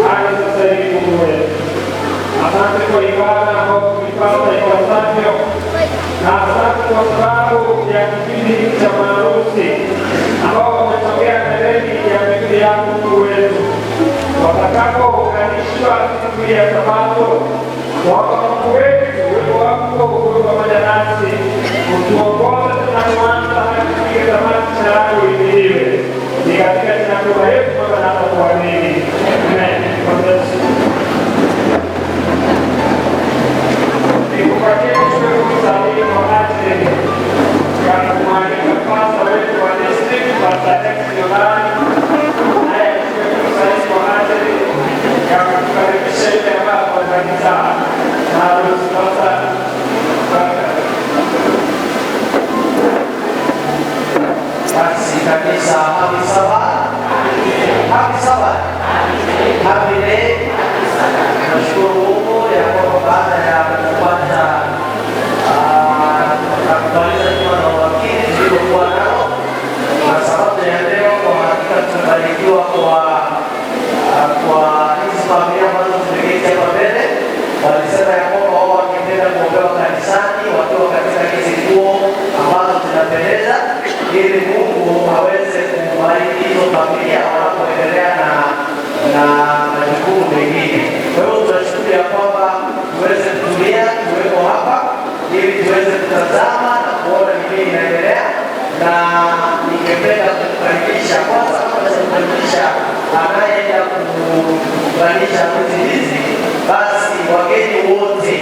Hadi sasa hivi, Mungu wetu, asante kwa ibada ambayo tulipata ipasavyo, na asante kwa sababu ya kipindi hiki cha maharusi ambao wametokea mbeleni ya miguu yako, Mungu wetu, watakapounganishwa siku ya Sabato. Kwamba Mungu wetu, uwepo wako uwe pamoja nasi, utuongoze tunapoanza hadi tufike tamati, jina lako lihimidiwe. Ni katika jina la Yesu Baba naomba kuamini. Amen. God bless you. Nikupatie kuchukua fursa hii kwa ajili ya kumwalika pasta wetu wa district, Pastor Alex Yolani, naye achukue fursa hii kwa ajili ya kutukaribisha yule ambaye ataunganisha maharusi. Pastor, welcome. Basi kanisa, happy Sabbath. Happy Sabbath. Happy day. Nashukuru Mungu ya kwamba baada ya kupata na kumaliza juma na umakini tuliokuwa nao na sabato ya leo, kwa hakika tumebarikiwa kwa hizi familia ambazo zimeketi hapa mbele. Walisema ya kwamba wao wangependa kuombewa kanisani wakiwa katika hizi nguo ambazo zinapendeza, ili Mungu aweze kubariki hizo familia wanapoendelea na majukumu mengine. Kwa hiyo tunashukuru ya kwamba tuweze kutulia, tuwepo hapa ili tuweze kutazama na kuona ni nini inaendelea, na ningependa kukaribisha kwanza, kabla sijakukaribisha anayeenda kuunganisha harusi hizi, basi wageni wote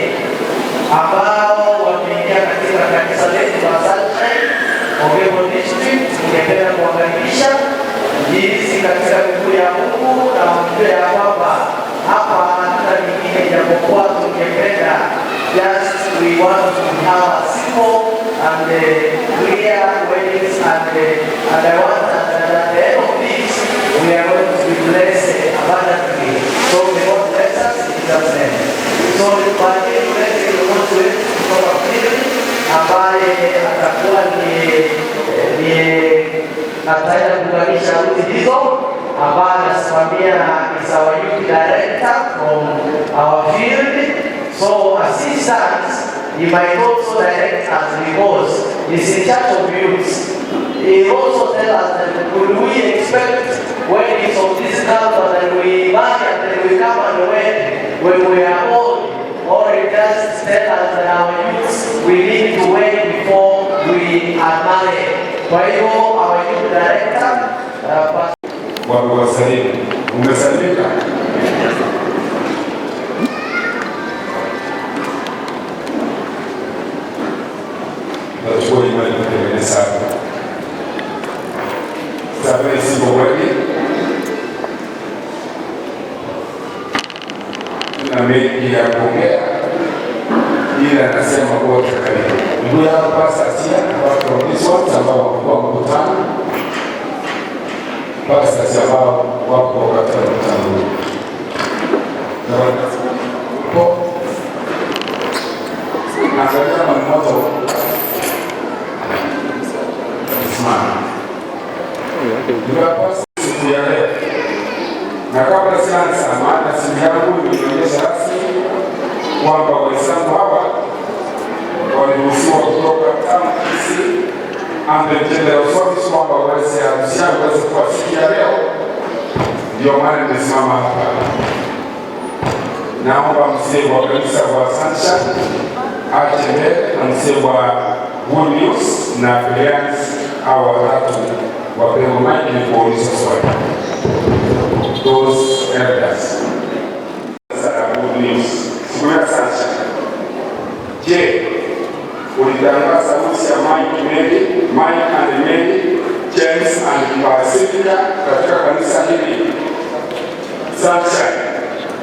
ambao wameingia katika kanisa letu la Sunshine Ogembo District, ningependa kuwakaribisha jinsi katika miguu ya Mungu na wajue ya kwamba hapa hatuna lingine japokuwa tungependa, just we want to have a simple and clear weddings and I want that at the end of this we are going to be blessed abundantly. So may God bless us in Jesus' name. So nikupatie tulete kiongozi wetu kutoka Pili ambaye atakuwa ni ataenda kuunganisha harusi hizo, ambaye anasimamia is our youth director from our field. So assistant, he might also direct us because he's in charge of youth. He also tell us that could we expect when it's of this culture that we marry and then we come and wed when we are old, or he just tell us that our youths, we need to wait before we are married. Kwa hivyo our youth director, Wamewasalimu. Umesalimika? Nachukua imani kutengeneza sabe siko kweli na mengi ya kuongea, ila nasema wote karibu. Ndugu yangu Pastor Asia, watu wa wote ambao walikuwa mkutano, pastors ambao wako katika mkutano huu. Na po naangalia kama mmoja simama. Ndio siku ya leo. Na kabla sianza, maana simu yangu imenionyesha rasmi kwamba wenzangu hawa waliruhusiwa kutoka town Kisii and the General Office kwamba waweze harusi yao iweze kuwa siku ya leo. Ndio maana nimesimama hapa. Naomba mzee wa kanisa wa Sunshine aje mbele na mzee wa Good News na Brilliance, au watatu wapewe mic ni kuuliza swali. Those elders. Sasa Good News, siku ya Sunshine. Je, ulitangaza harusi ya Mike Mary, Mike and Mary, James and Pacifica katika kanisa hili Sunshine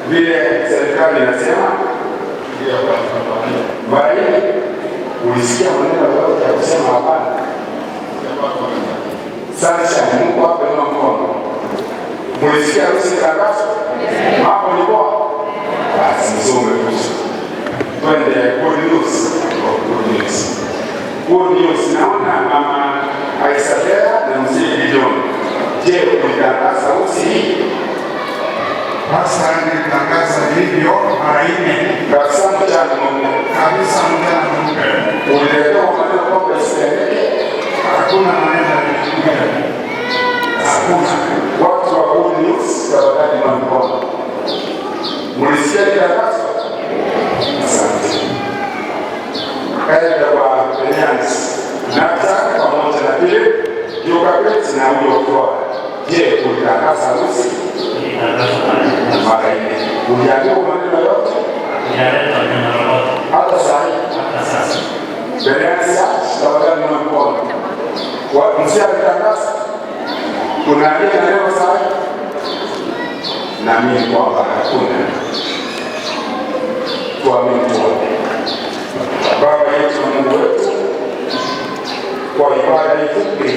vile serikali inasema? Bali ulisikia maneno yote ya kusema hapana? Sunshine, Mungu hapa inua mkono. Mulisikia harusi tangazo? Hapo ni poa? Basi mzee umekwisha. Twende good news. Oh, good news. Good news. Naona mama Isabella na mzee Gideon. Je, ulitangaza harusi hii? Pasta nilitangaza hivyo mara nne. Kabisa mchana mweupe. Kabisa, mchana mweupe. Uliletewa maneno kwamba isiendeke? Hakuna maneno yalikuja, hakuna. Watu wa Good News, tafadhali inua mkono. Mlisikia tangazo? Asante. Elder wa Alliance, Nata pamoja na Philip, Jokabeti na huyo Flora. Je, ulitangaza harusi? Mara nne. Uliambiwa maneno yote? Hata saa hii? Alliance, tafadhali inua mkono. Mzee alitangaza? Kuna aliye na leo saa hii? Naamini kwamba hakuna. Tuamini tuombe. Baba yetu na Mungu wetu, kwa ibada hii fupi,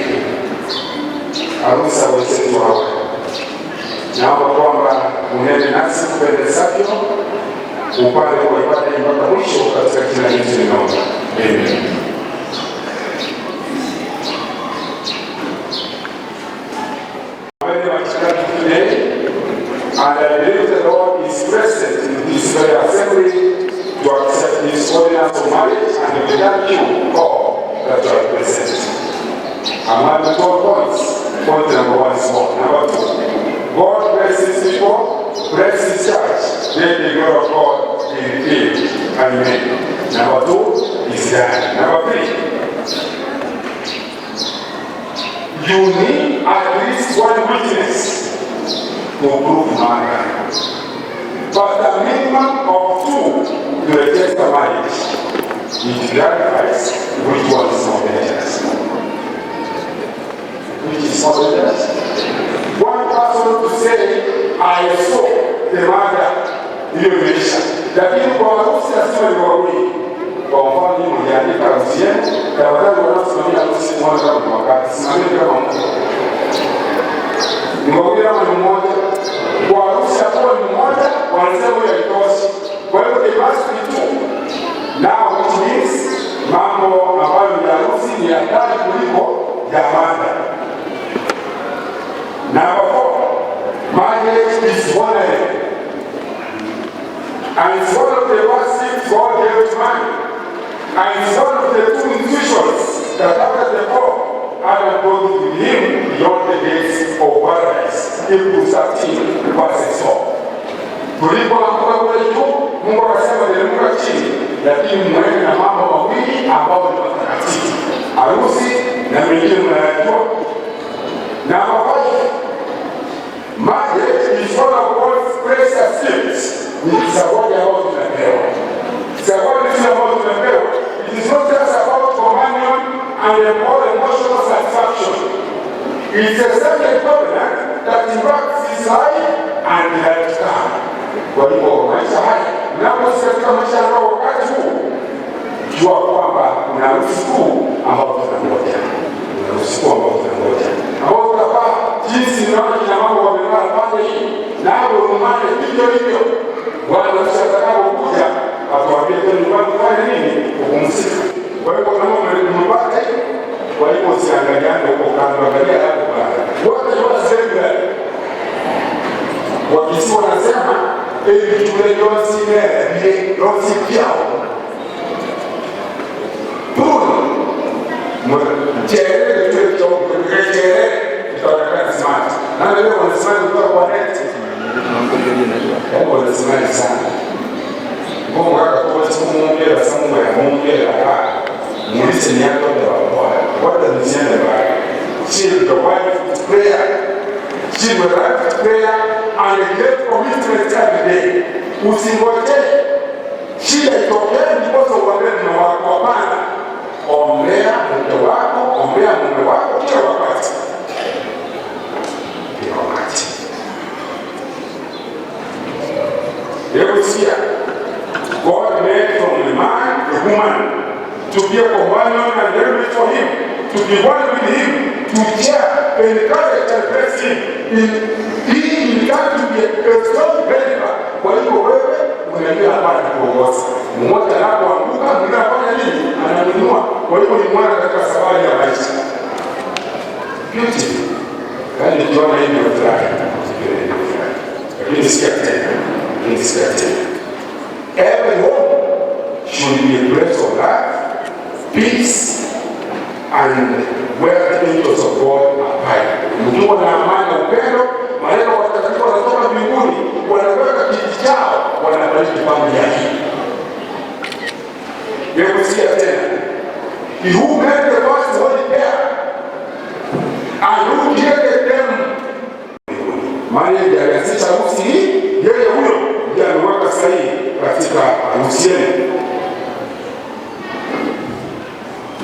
harusi ya wenzetu hawa, naomba kwamba unene nasi kupendezavyo, upande kwa ibada hii mpaka mwisho, katika jina la Yesu ninaomba. Amen. Very much today, and I believe the Lord is present in this very assembly to accept this ordinance of marriage, and we thank you all that you are present. I'm having 12 points. Point number one is what? Number two, God bless his people, bless his church, let the glory of God be revealed. Amen. Number two is done. Number three, you need at least one witness to prove murder, but a minimum of two to register marriage. It clarifies which one is more dangerous. Which is more dangerous? One person to say, "I saw the murder," hiyo imeisha. Lakini kwa harusi lazima ni wawili. Kwa mfano, nyinyi mliandika harusi yenu, tafadhali wanaosimamia harusi muone kama ni wakati, simameni kama mtu. Ni wawili ama ni mmoja? Kwa harusi hakuwa ni mmoja, wanasema huyo haitoshi. Kwa hiyo they must be two. Now which means mambo ambayo ni harusi ni hatari kuliko ya murder. Number four, marriage is honorable. And it's one of the first things God gave to man. And it's one of the two institutions that after the fall, Adam brought with him beyond the gates of paradise. Hebrews 13, verse 4. Tulipoanguka kule juu, Mungu akasema teremka chini, lakini mwende na mambo mawili ambayo ni matakatifu, harusi na mengine mnayajua. Number five, marriage is one of God's precious gifts. Ni zawadi ambayo tunapewa. Zawadi hizi ambayo tunapewa. It is not just about companion and all emotional satisfaction. It's a second covenant that impacts his life and the life to come. Kwa hivyo maisha haya, mnapoishi katika maisha ya roho wakati huu, jua kwamba kuna harusi kuu ambayo tunangoja. Kuna harusi kuu ambayo tunangoja, ambao tutavaa jinsi naona kina mama wamevaa pande hii, nawe umane vivyo hivyo. Bwana harusi atakapokuja atuambie kwenda nyumbani kufanya nini? Kupumzika. Kwa hivyo kama umepata hiyo, kwa hivyo usiangaliane huko kando, angalia hapo bwana. Wote waseme Wakisii wanasema ebitule byonsi bye byonsi byao Prune mcherere kitule mcherere itaonekana smart. Na leo wanasema kutoka kwa net. Yaani wanasema sana. Mungu akakuwa sikumwongea sasa Mungu yamuongea la mulise ni yako ndio wa. What does it mean by? Shield the wife with prayer. Shield the wife with prayer and a great commitment every day. Usingoje shida itokee ndiposa uombee mume wako. Hapana, ombea mke wako, ombea mume wako kila wakati, kila wakati. Hebu sikia, God made from the man a woman to be a companion and helpmate for him, to be one with him, to cheer, encourage and bless him. In he in to be a strong believer. Kwa hivyo wewe unajua hapana kuongoza. Mmoja anapoanguka, mwingine anafanya nini? Anainua. Kwa hivyo ni mwana katika safari ya maisha. Beautiful. Yaani nikiona hivi nafurahi. Lakini sikia tena, lakini sikia tena. Every home should be a place of love, peace, and where the angels of God abide. Mkiwa na amani na upendo, malaika watakatifu wanatoka mbinguni, wanaweka kiti chao, wanabariki familia hii. Hebu sikia tena. He who made the first holy pair and who created them, maana ndiye alianzisha harusi hii, yeye huyo ndiye ameweka sahihi katika harusi yenu.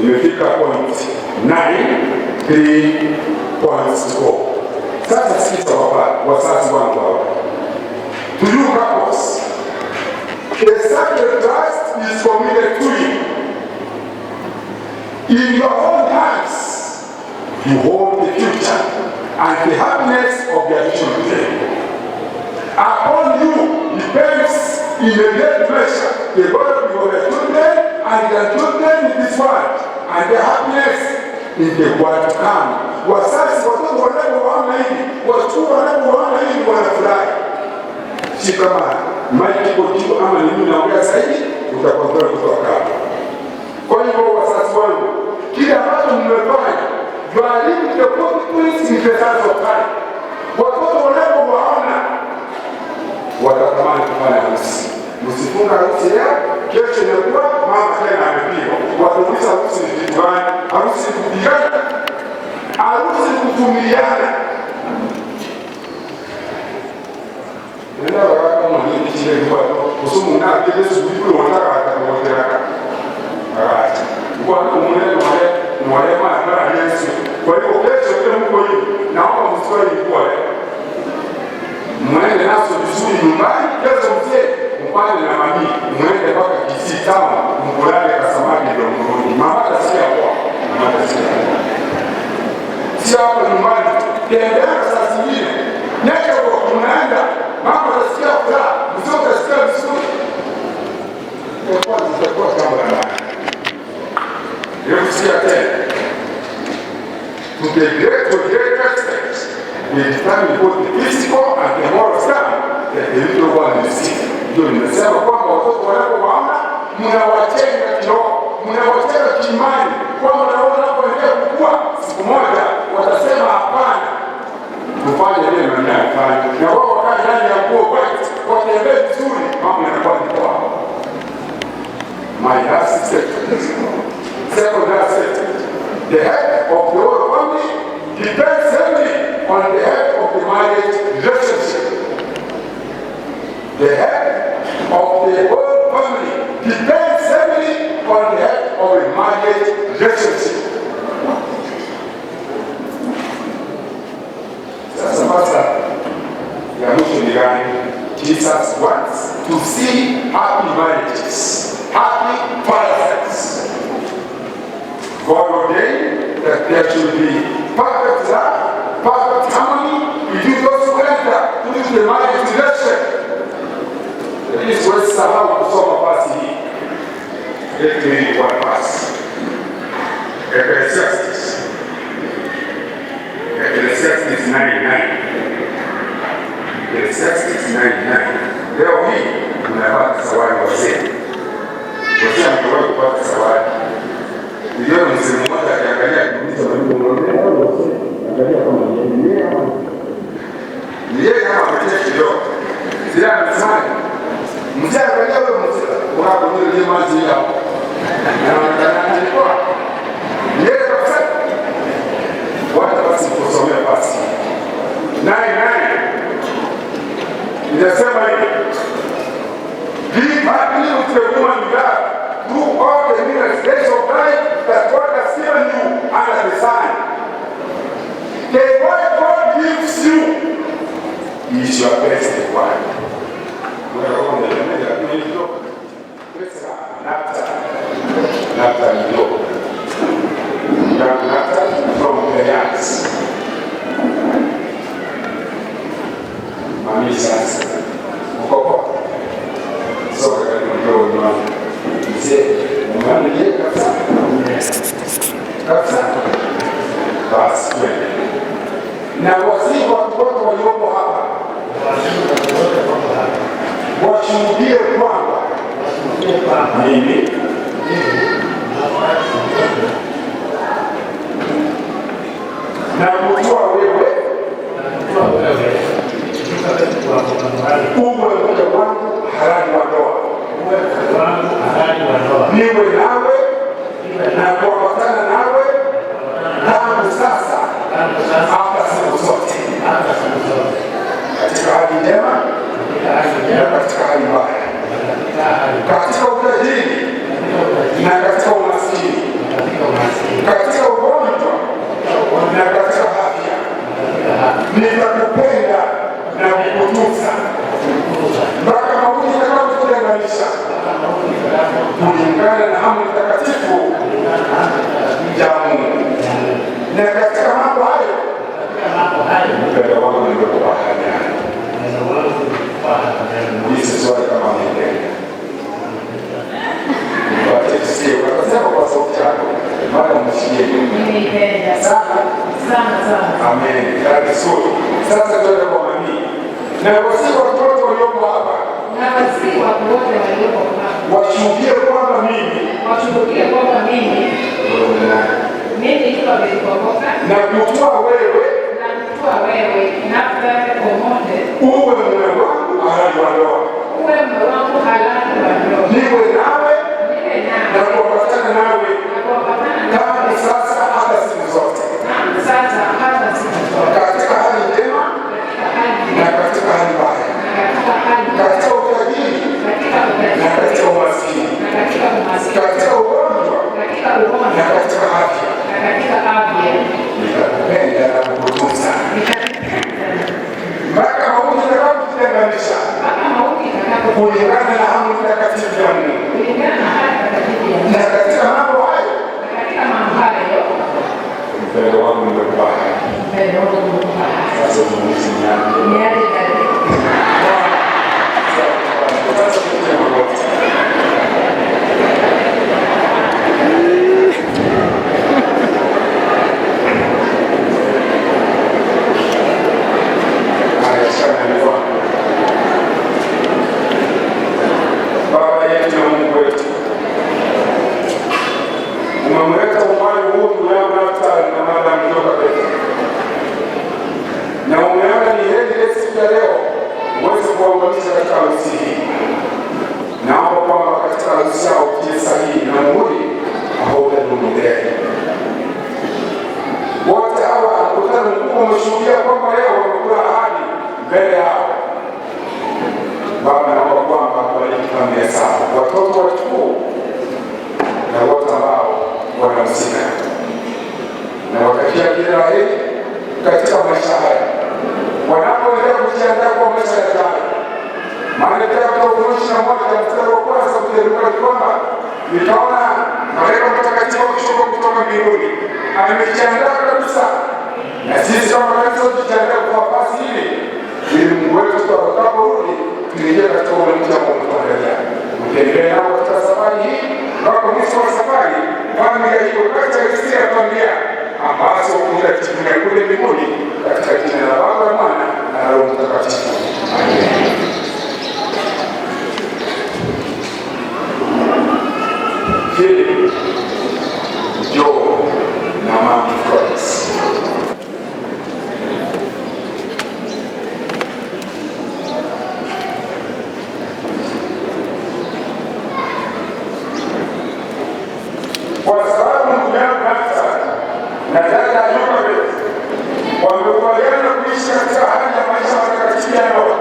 Nimefika point 9, 3 points to go. Sasa sikiza wazazi wangu hawa. To you couples, the sacred trust is committed to you. In your own hands, you hold the future and the happiness of your children. Upon you depends in a great measure the well-being of your children and their children in this world and the happiness in the world to come. Wazazi, watoto wanapowaona hivi, watu wanapowaona hivi wanafurahi. Si kama mic iko juu ama ni mimi naongea zaidi, utakuwa kutoka hapo. Kwa hivyo wazazi wangu, kile ambacho mmefanya, you are leaving the footprints in the hands of time. Watoto wanapowaona watatamani kufanya harusi. Msifunga harusi leo, kesho inakuwa mama tena amepigwa. Watauliza harusi ni kitu gani? Harusi ni kupigana, harusi ni kuvumiliana. Nenda kama hii kile kwa kusumu na kile sikuibu wanataka atakuotelaka. Akaacha. Kwa kumwona mwale mwale mara Yesu. Kwa hiyo kesho kile mko hivi, naomba msitoe ilikuwa leo. Mwende naso vizuri nyumbani, kesho mzee mpande na mami, mwende mpaka Kisii town, mkulale kasamaki ndio mrudi. Mama atasikia poa, mama atasikia poa. Sio hapa nyumbani, tembea saa zingine. Nenda kwa mnaenda, mama atasikia furaha, mzee utasikia vizuri. Itakuwa jambo la maana. Hebu sikia tena. To the great extent, we determine both the physical and the moral stand that the little one will receive. Ndio nimesema kwamba watoto wanapowaona mnawachenga kiroho, mnawachenga kiimani, kwamba na wao wanapoendelea kukua, siku moja watasema hapana, tufanye vile mimi nafanya. Na wao wakae ndani ya nguo white, watembee vizuri, mambo yanakuwa ni poa. My last statement. Second last statement. The head of the whole family depends heavily on the head of the marriage relationship. The head of the whole family depends heavily on the head of a marriage relationship. Sasa basa ya mwisho ni gani? Jesus wants to see happy marriages, happy parents. God ordained that there should be perfect love, perfect harmony between those who enter into the marriage relation. Lakini siwezi sahau kusoma pasi hii. Let me read one verse. Ecclesiastes. Ecclesiastes 9:9. Ecclesiastes 9:9. Leo hii mnapata zawadi wazee. Wazee hamjawahi kupata zawadi. Niliona mzee mmoja akiangalia akiuliza mwalimu, angalia kama ni yeye ama ni yeye kama amecheka kidogo. Sasa amesema mzee angalia wewe mzee, unapo ile maji hapo. Anaonekana alikuwa ni yeye kabisa. Wacha basi kusomea basi. 9:9. Inasema hivi. Live happily with the woman you love through all the numerous days of life that God has given you under the sun. The wife God gives you is your best wife. From the yards. Mami sasa. Uko poa? Soka karibu mdogo wangu. Mzee, umeona yeye kabisa? Kabisa. Basi twende. Na wasihi watu wote waliopo hapa. Mimi na kutoa wewe uwe mke wangu halali wa ndoa, niwe nawe na kuambatana nawe tangu sasa hata siku zote, katika hali njema na katika hali mbaya, katika utajiri na katika umaskini, katika ugonjwa na katika afya. Nitakupenda na kukutunza mpaka mauti itakapotutenganisha, kulingana na amri takatifu ya Mungu. Na katika mambo hayo, mpendo wangu, nimekupa ahadi yangu. Hii swali kama nipenda. Wacha tusikie, unasema kwa sauti yako, mara mshikie. Nimeipenda Sana. sana sana. Amen. That is good. Sasa tuende kwa mami. Na wasihi watoto waliopo hapa Na wasihi watu wote walioko hapa washuhudie kwamba mimi washuhudie kwamba mimi Jochebed Kwamboka na kutoa wewe na kutoa wewe Naftali Omonde uwe mume wangu halali wa ndoa, uwe mume wangu halali wa ndoa, niwe nawe niwe na nawe kuambatana nawe na kuambatana tangu nawe sasa hata siku zote, tangu sasa hata siku zote, katika hali njema katika hali na njema katika hali mbaya, na katika hali katika utajiri katika na utajiri katika umaskini, na katika umaskini, katika ugonjwa katika na ugonjwa katika afya. na katika afya. Nitakupenda na kukutunza Nitakupenda mpaka mauti itakapotutenganisha, mpaka mauti itakapo kulingana na amri takatifu ya Mungu. kulingana na hali takatifu ya Mungu. Na katika mambo hayo, Na katika mambo hayo, mpendo wangu, nimekupa ahadi. mpendo wangu nimekupa ahadi. Sasa muulize niaje. Niaje dada? Sasa tupige magoti. Haya, shika mikono. Baba yetu na Mungu wetu, umemleta umbali huu ndugu yangu Naftali na Madam Jochebed, na umeona ni heri ile siku ya leo uweze kuwaunganisha katika harusi hii. Naomba kwamba katika harusi yao utie sahihi na muhuri ambao utadumu milele. Wote hawa mkutano mkuu umeshuhudia kwamba leo wamekula ahadi mbele yao. Baba, naomba kwamba bariki familia zao, watoto wachukuu na wote ambao wanahusika, na watakia kila la heri katika maisha haya wanapoendelea kujiandaa kwa maisha yajayo. Maana kitabu cha Ufunuo 21 mstari wa kwanza kuteremka ni kwamba nikaona malaika mtakatifu akishuka kutoka mbinguni, amejiandaa kabisa, na sisi kama kanisa tujiandaa kwa nafasi hili, ili Mungu wetu tutakaporudi tuingie katika ule mji ambao umetuandalia. Utembee nao katika safari hii mpaka mwisho wa safari, familia hiyo katika historia ya familia ambazo utajivunia kule mbinguni, katika jina la Baba na Mwana na Roho Mtakatifu. Amen. Philip, Joe na Mami Florence. Kwa sababu ndugu yangu Naftali na dada Jochebed wamekubaliana kuishi katika hali ya maisha matakatifu ya ndoa,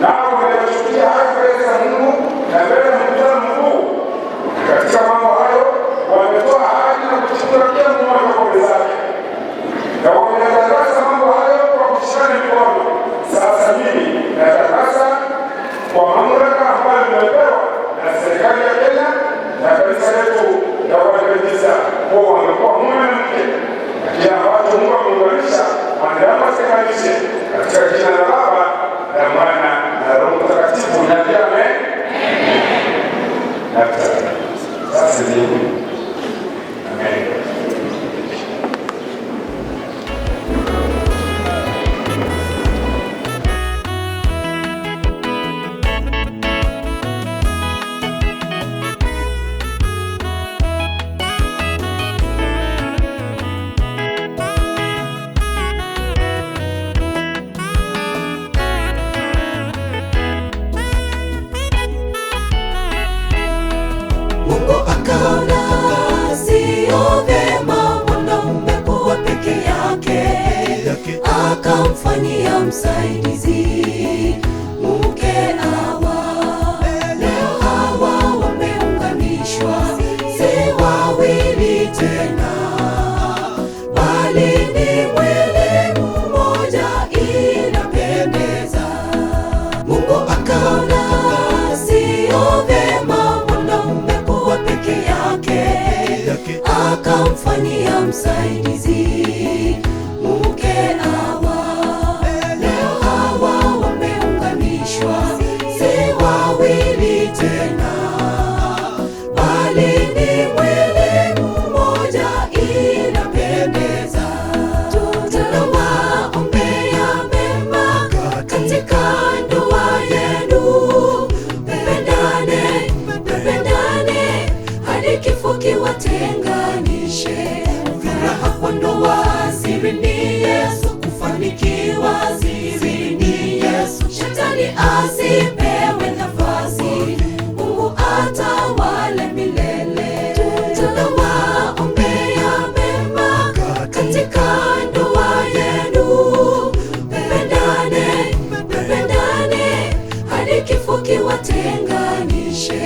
nao wameyashuhudia hayo mbele za Mungu na mbele ya mkutano mkuu. Katika mambo hayo wametoa ahadi na kuchukua kila mmoja kwa mwenzake, na wameyatangaza mambo hayo kwa kushikana mikono. Sasa mimi natangaza kwa mamlaka ambayo nimepewa na serikali ya Kenya na kanisa letu la Waadventista kuwa wamekuwa mume na mke, na kila ambacho Mungu ameunganisha mwanadamu asitenganishe, katika jina la Baba na Mwana na Roho Mtakatifu. Niambie amen. Naftali, sasa ni amen. akamfanyia msaidizi mke Hawa. Leo hawa wameunganishwa, si wawili tena, bali ni mwili mmoja, inapendeza. Mungu akaona sio vema mwanaume kuwa peke yake, akamfanyia msaidizi mke Hawa. Leo hawa wameunganishwa, si wawili tena, bali ni mwili mmoja, inapendeza. Tunawaombea mema katika ndoa yenu, mpendane, mpendane hadi kifo kiwatenganishe. Furaha kwa ndoa siri ni Yesu, kufanikiwa siri ni Yesu. Shetani asipewe nafasi, Mungu atawale milele. Tunawaombea mema katika ndoa yenu, mpendane, mpendane hadi kifo kiwatenganishe.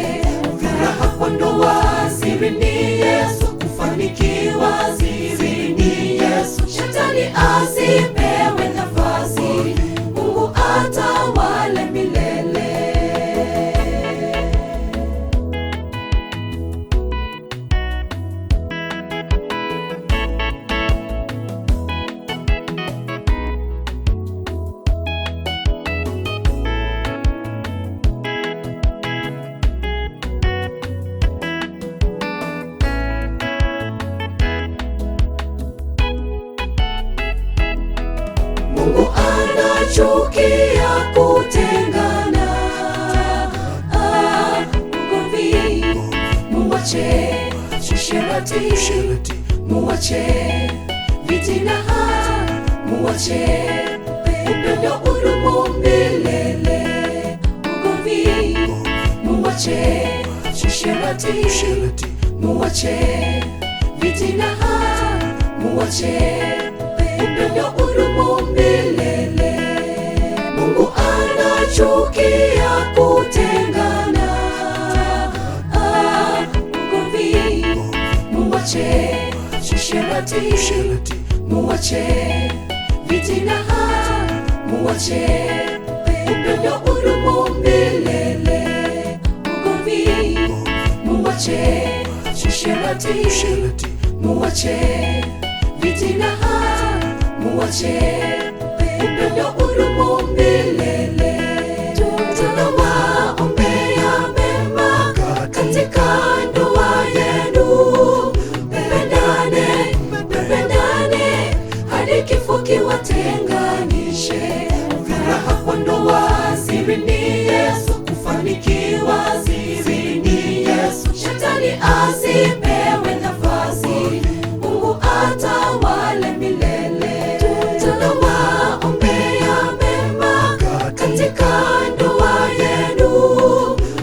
Furaha kwa ndoa siri ni Yesu, kufanikiwa siri ni Yesu. Shetani asipewe nafasi, Mungu atawale milele. Mungu anachukia kutengana, ugomvi muwache, usherati muwache, fitina muwache, upendo udumu milele. Ugomvi muwache, usherati muwache, fitina muwache, upendo udumu milele. Mungu anachukia kutengana, ugomvi muwache, usherati muwache, fitina muwache, upendo udumu milele. Ugomvi muwache, usherati muwache, fitina muwache, upendo udumu milele. Tunawaombea mema katika ndoa yenu, mpendane, mpendane hadi kifo kiwatenganishe. Furaha kwa ndoa siri ni Yesu, kufanikiwa siri ni Yesu. Shetani asipewe nafasi, Mungu atawale milele. Tunawaombea mema katika ndoa yenu,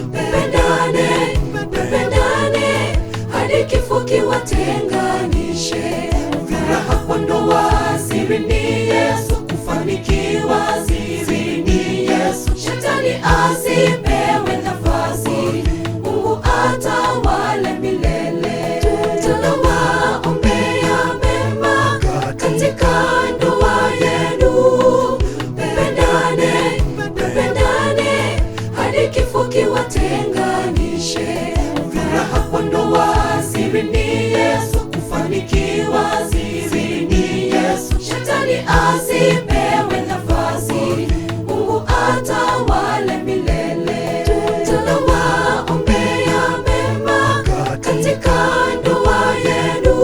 mpendane, mpendane hadi kifo kiwatenganishe. Furaha kwa ndoa siri ni Yesu, kufanikiwa siri ni Yesu. Shetani asipewe nafasi, Mungu atawale milele. Tunawaombea mema katika ndoa yenu, mpendane, mpendane hadi kifo kiwatenganishe. Furaha kwa ndoa siri ni Yesu, kufanikiwa siri ni Yesu. Shetani asipewe nafasi, Mungu atawale milele. Tunawaombea mema katika ndoa yenu,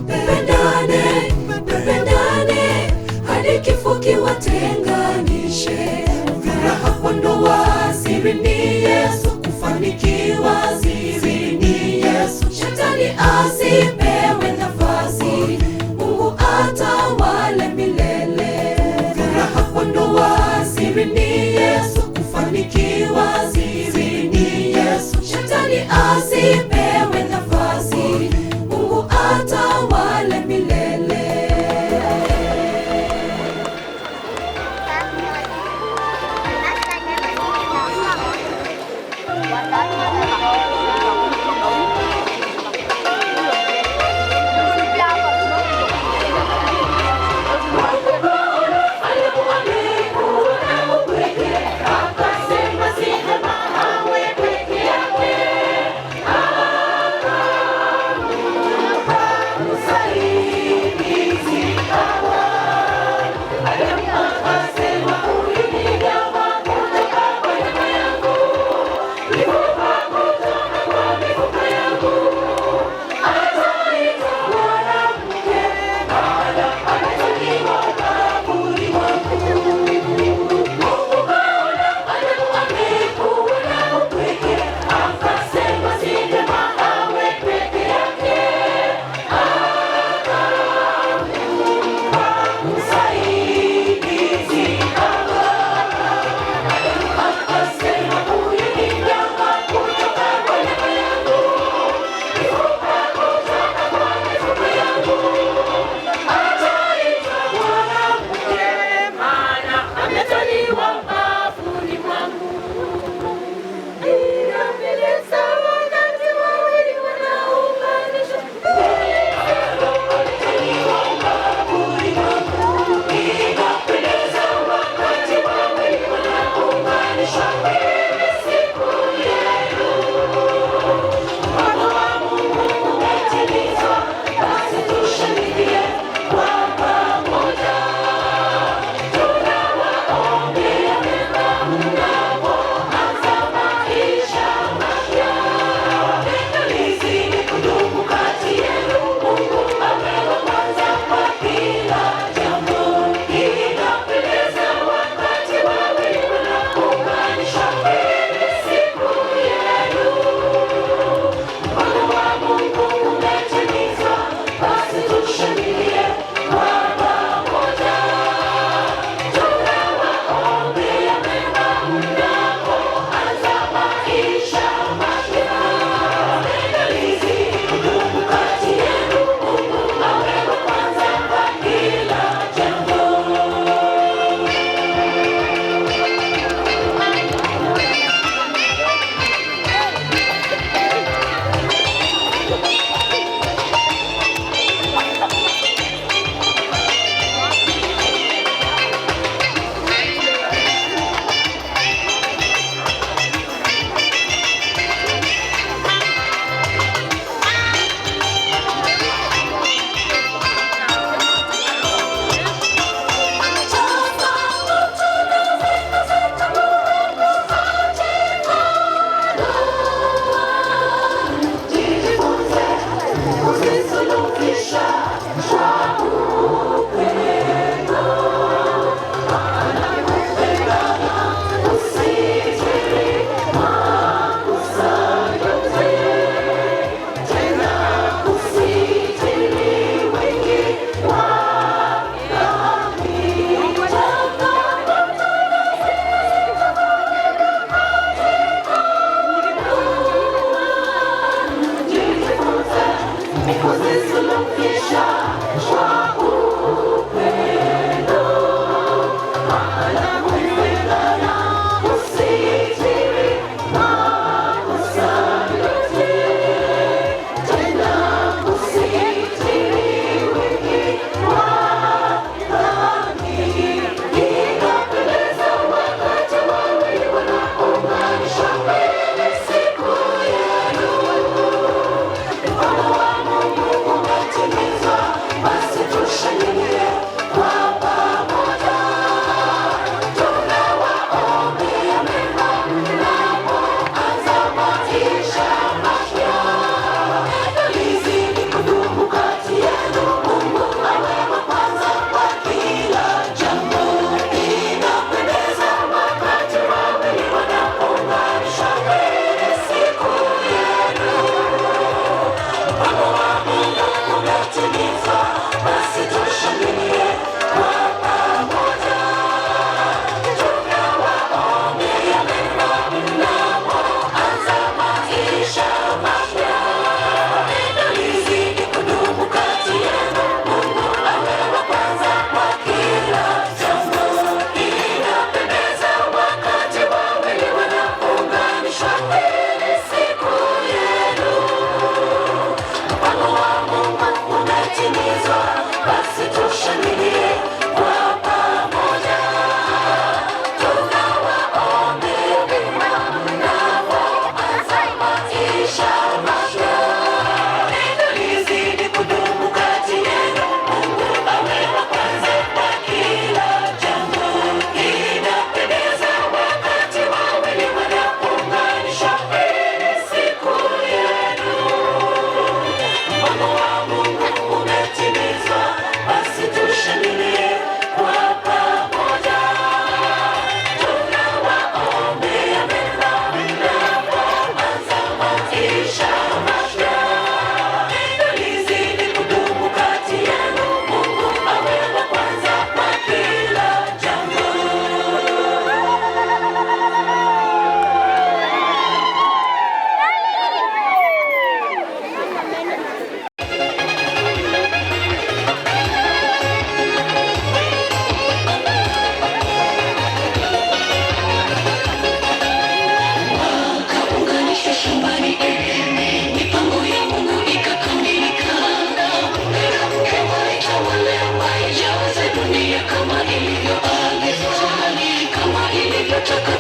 mpendane, mpendane hadi kifo kiwatenganishe. Furaha kwa ndoa siri ni Yesu, kufanikiwa siri ni Yesu. Shetani asipewe nafasi, Mungu atawale milele. Furaha kwa ndoa siri ni Yesu, kufanikiwa siri ni Yesu. Shetani asipewe nafasi, Mungu atawale milele.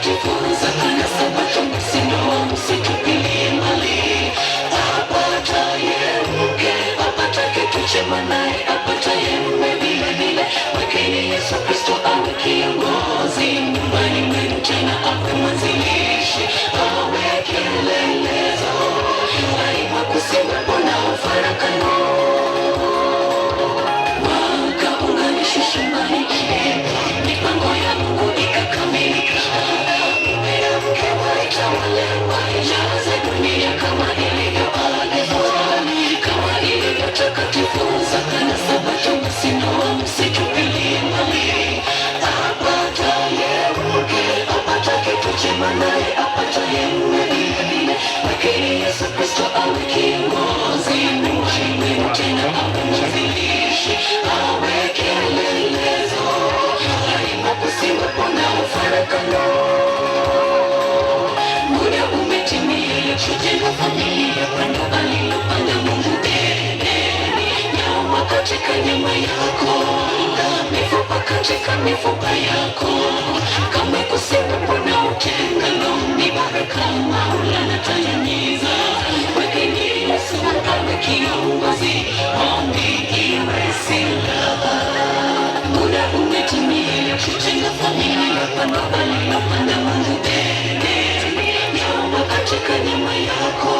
takatifu zaka na Sabato, basi ndoa msitupilie mbali. Apataye mke apata kitu chema, naye apataye mume vile vile. Wekeni Yesu Kristo awe kiongozi nyumbani mwenu, tena awe mwanzilishi, awe kielelezo. Daima kusiwepo na ufarakano, wakaunganishwa shambani, mipango ya Mungu ikakamilika. Mume na mke walitawale, waijaze dunia kama ilivyoagizwa, kama ilivyo takatifu zaka na Sabato, basi ndoa msitupilie mbali. Apataye mke apata kitu chema, naye apataye mume vile vile. Wekeni Yesu Kristo awe kiongozi nyumbani mwenu, tena awe mwanzilishi, awe kielelezo. Daima kusiwepo na ufarakano. Muda umetimia ya kujenga familia, pando alilopanda Mungu Edeni. Nyama katika nyama yako, mifupa katika mifupa yako, kamwe kusiwepo na utengano. Ni baraka Maulana atanyunyiza. Wekeni Yesu awe kiongozi, maombi iwe silaha. Muda umetimia ya kujenga familia, pando alilopanda Mungu Edeni. Nyama katika nyama yako,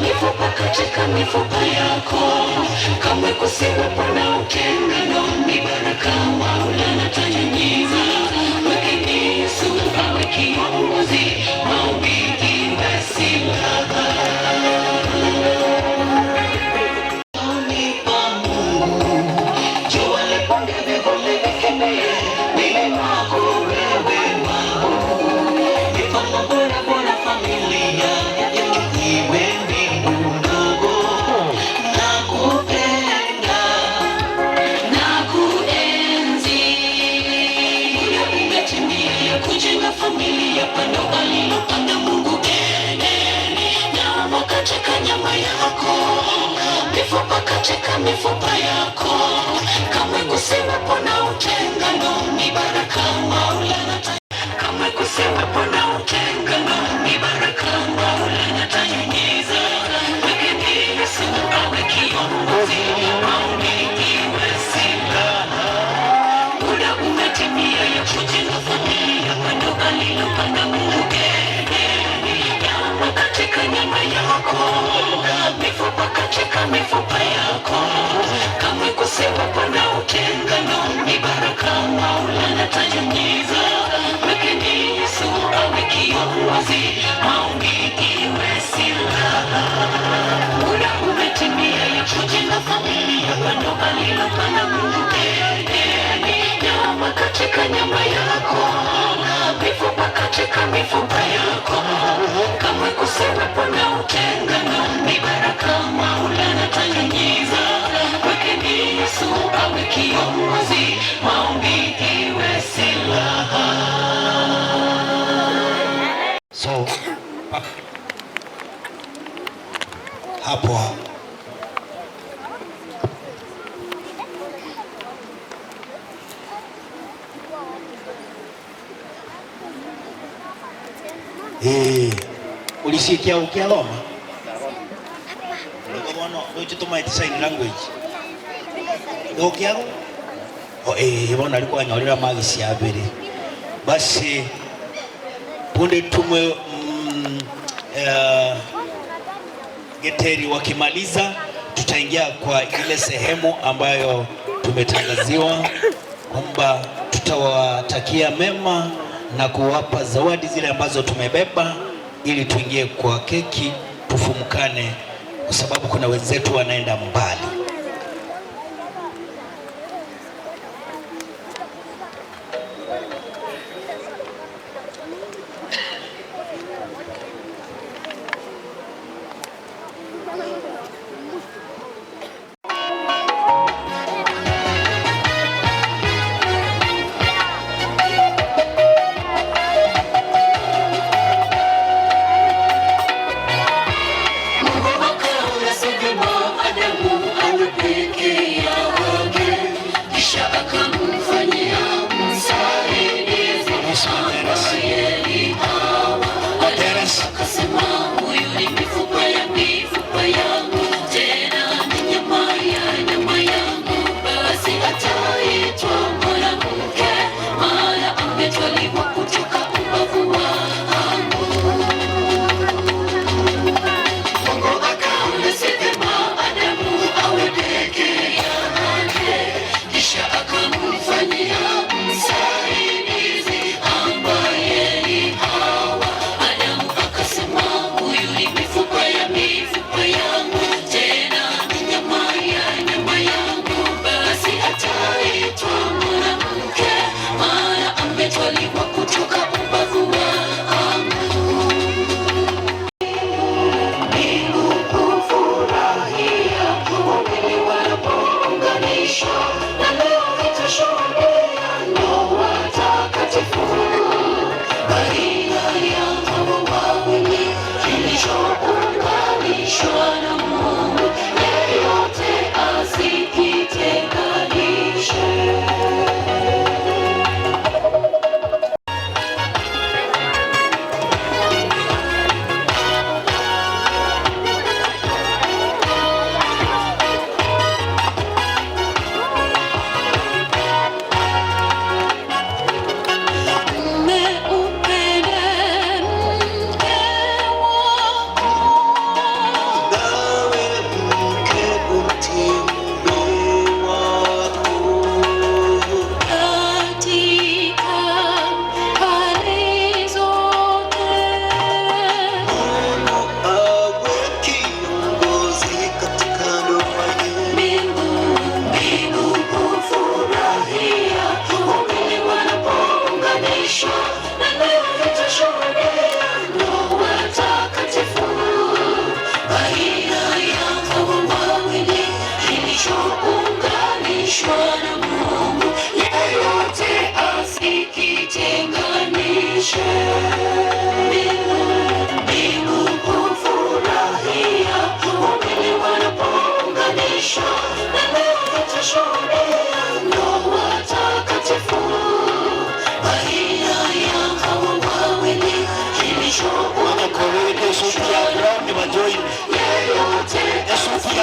mifupa katika mifupa yako, kamwe kusiwepo na utengano. Ni baraka Maulana atanyunyiza. Wekeni Yesu awe kiongozi, maombi iwe silaha. Nipa Mungu, jua liponge vivuli vikimbie, mimi wako wewe wangu. Mifano bora bora familia yetu iwe mbingu ndogo. Nakupenda, nakuenzi. Muda umetimia ya kujenga familia, pando alilopanda Mungu Edeni. Nyama katika nyama yako, mifupa katika mifupa yako, kamwe kusiwepo na utengano. Ni baraka Maulana, kamwe kusiwepo na utengano. Ni baraka Maulana atanyunyiza. Wekeni Yesu awe kiongozi, maombi iwe silaha. Muda umetimia ya kujenga familia, pando alilopanda Mungu Edeni. Nyama katika nyama yako, mifupa katika mifupa yako, kamwe kusiwepo na utengano. Ni baraka Maulana atanyunyiza. Wekeni Yesu awe kiongozi, maombi iwe silaha. Muda umetimia ya kujenga familia, pando alilopanda Mungu Edeni. Nyama katika nyama yako, mifupa katika mifupa yako, kamwe kusiwepo na utengano. Ni baraka Maulana atanyunyiza. Wekeni Yesu awe kiongozi, maombi iwe silaha. So hapo hapo ulisikia ukialoma bono ndochitumaite sign language ndokiago o bono alikuwa anyorera magisi abiri. Basi punde tumwe Geteri wakimaliza, tutaingia kwa ile sehemu ambayo tumetangaziwa kwamba tutawatakia mema na kuwapa zawadi zile ambazo tumebeba, ili tuingie kwa keki tufumukane, kwa sababu kuna wenzetu wanaenda mbali. Mungu akaona si vyema Adamu.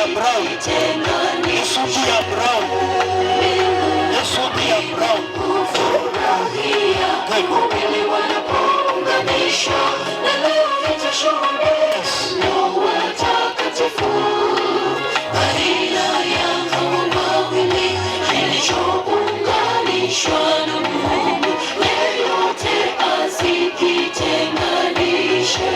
Ya brown. Esuti ya brown. Esuti ya brown. Good. Wawili wanapounganishwa na leo itashuhudia ndoa takatifu baina ya hao wawili kilichounganishwa na Mungu yeyote asikitenganishe.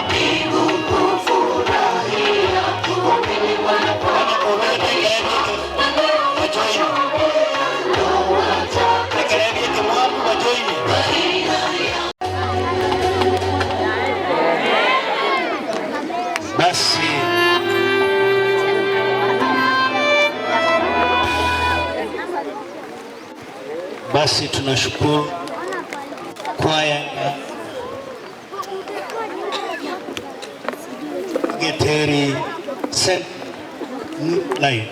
Mbingu hufurahia wawili wanapounganishwa na leo itashuhudia ndoa takatifu baina ya Basi tunashukuru kwaya ya Geteri St. Line.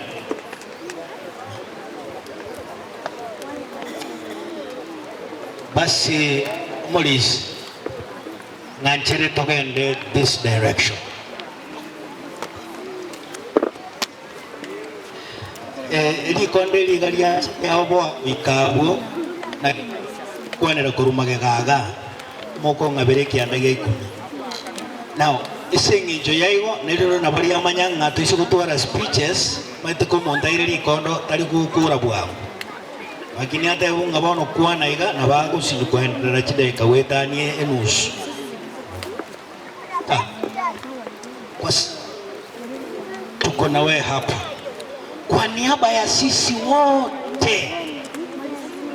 Basi Maurice ng'anchere togende this direction. Rikonde riga ria yaoboa ikabwo na kwanera kurumage gaga moko ng'abere kianda gia ikumi. Now ase eng'encho yaigo nerero nabo riamanya ng'a toise gotwara speeches maete komonto aire rikondo tari gokura bwango, lakini atebo ng'a bono kwana iga nabagosini kwenderera chidakika gwetanie enusu. Ah, kwa tuko na wewe hapa kwa niaba ya sisi wote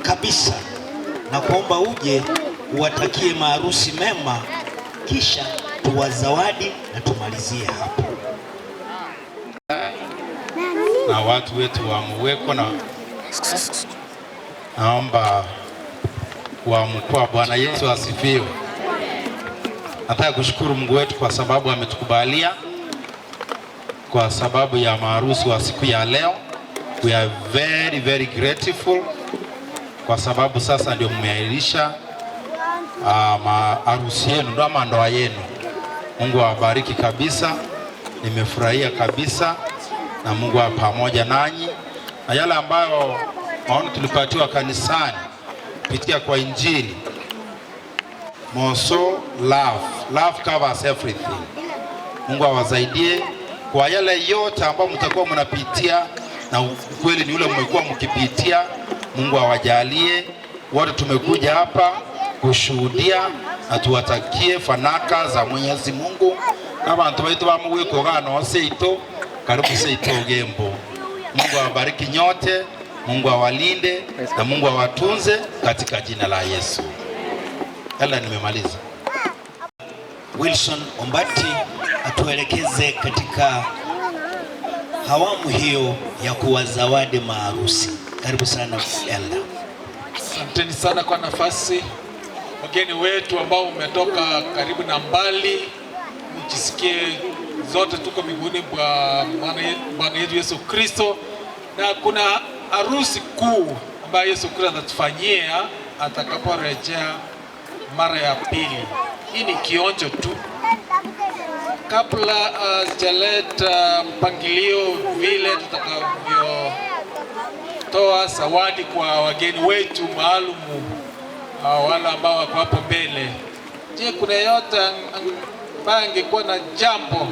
kabisa, na kuomba uje uwatakie maharusi mema, kisha tuwazawadi na tumalizie hapo. Na watu wetu wa Muweko na naomba wa mkoa. Bwana Yesu asifiwe. Nataka kushukuru Mungu wetu kwa sababu ametukubalia kwa sababu ya maharusi wa siku ya leo. We are very very grateful kwa sababu sasa ndio mmeahirisha maharusi yenu ndio ama ndoa yenu. Mungu awabariki kabisa. Nimefurahia kabisa na Mungu awe pamoja nanyi. Na yale ambayo maono tulipatiwa kanisani kupitia kwa Injili, Moso love, love covers everything. Mungu awasaidie kwa yale yote ambayo mtakuwa mnapitia, na ukweli ni ule mmekuwa mkipitia. Mungu awajalie wote. Tumekuja hapa kushuhudia na tuwatakie fanaka za Mwenyezi Mungu na bantu baitu bamuwiko gano seito karibu seito gembo. Mungu awabariki nyote, Mungu awalinde na Mungu awatunze katika jina la Yesu. Ela nimemaliza. Wilson Ombati atuelekeze katika hawamu hiyo ya kuwazawadi maharusi. Karibu sana Elda. Asanteni sana kwa nafasi. Wageni wetu ambao umetoka karibu na mbali, mjisikie zote tuko miguuni mwa Bwana yetu Yesu Kristo, na kuna harusi kuu ambayo Yesu Kristo atatufanyia atakaporejea mara ya pili. Hii ni kionjo tu. Kabla sijaleta mpangilio vile tutakavyotoa zawadi kwa wageni wetu maalumu, wale ambao wako hapo mbele. Je, kuna yeyote ambaye angekuwa na jambo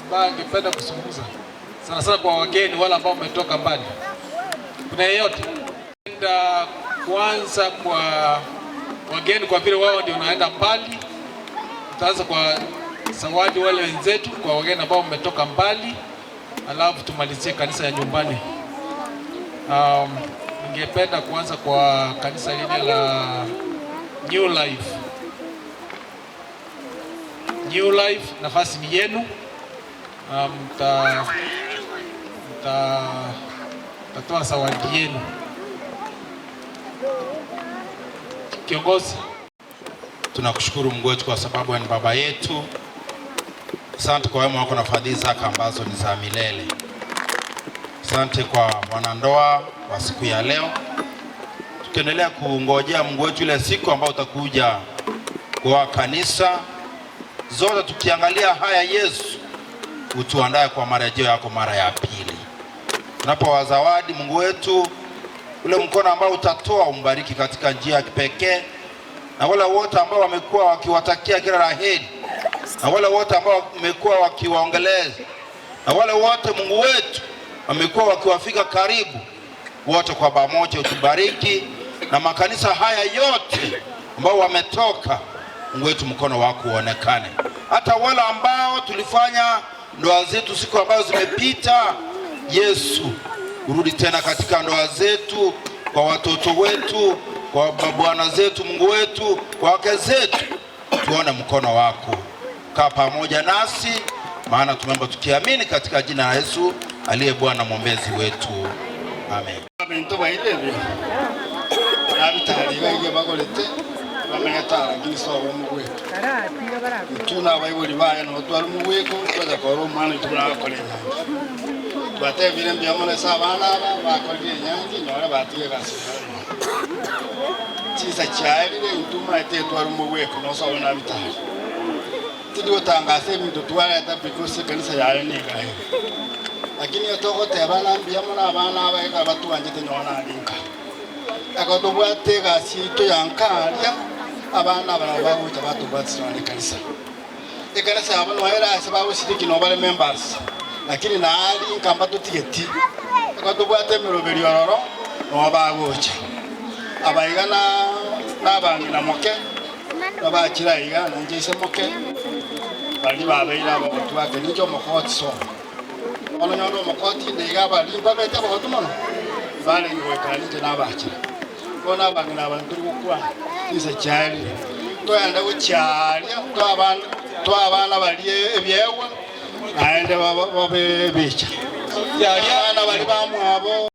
ambaye angependa kuzungumza? Sana sana kwa wageni wale ambao wametoka mbali. Kuna yeyote? Enda kwanza kwa wageni kwa vile wao ndio wanaenda mbali. Tutaanza kwa zawadi wale wenzetu kwa wageni ambao wametoka mbali, alafu tumalizie kanisa ya nyumbani. Ningependa kuanza kwa kanisa lile la New Life. New Life, nafasi ni yenu. Mtatoa zawadi yenu. Kiongozi. Tunakushukuru Mungu wetu kwa sababu ni baba yetu. Asante kwa wema wako na fadhili zako ambazo ni za milele. Asante kwa wanandoa wa siku ya leo. Tukiendelea kungojea Mungu wetu ile siku ambayo utakuja kwa kanisa zote, tukiangalia haya Yesu utuandae kwa marejeo yako mara ya pili. Tunapowazawadi Mungu wetu, ule mkono ambao utatoa umbariki katika njia ya kipekee, na wale wote ambao wamekuwa wakiwatakia kila la heri, na wale wote ambao wamekuwa wakiwaongeleza, na wale wote Mungu wetu wamekuwa wakiwafika karibu, wote kwa pamoja utubariki, na makanisa haya yote ambao wametoka, Mungu wetu, mkono wako uonekane. Hata wale ambao tulifanya ndoa zetu siku ambazo zimepita, Yesu urudi tena katika ndoa zetu, kwa watoto wetu, kwa mabwana zetu, Mungu wetu, kwa wake zetu, tuone mkono wako. Kaa pamoja nasi, maana tumeomba tukiamini katika jina la Yesu aliye Bwana mwombezi wetu, amen. Bintu bairebe abitari baige bagorete bamenyetara ngiso omugweko tuna abaibori baye no twari mugweko twaza kora omwana turakora enyangi twatebire mbiamone abana aba bakorire enyangi nyora batige gasi chisa chairire ntuma ete twari mugweko nosobo nabitari tindigotangasa ebintu twareta because ekanisa yayo nigahe lakini otogoteba nambiamone abana abaika batuanjete nyona arinka akatobwate gasi ito yankaria abana barabaguta batubwatsirwa n'ekanisa ekanisa yabo noera ase bagoshiriki nobare members lakini naari nkamba tutigeti akatobwate emiroberi ororo nobagocha abaiga nabang'ina moke nabachira iga nanje ise moke bari babeire abagotu bake ninche omokoti so ono nyondo omokoti ndeiga bari mbabete abagotu mono barengwekana ninche nabachira bona abang'ina abantu turi gukwana isa cyari toyanda gucyaria twabana bali ebyewa naende babe bicha abana bali bamwabo.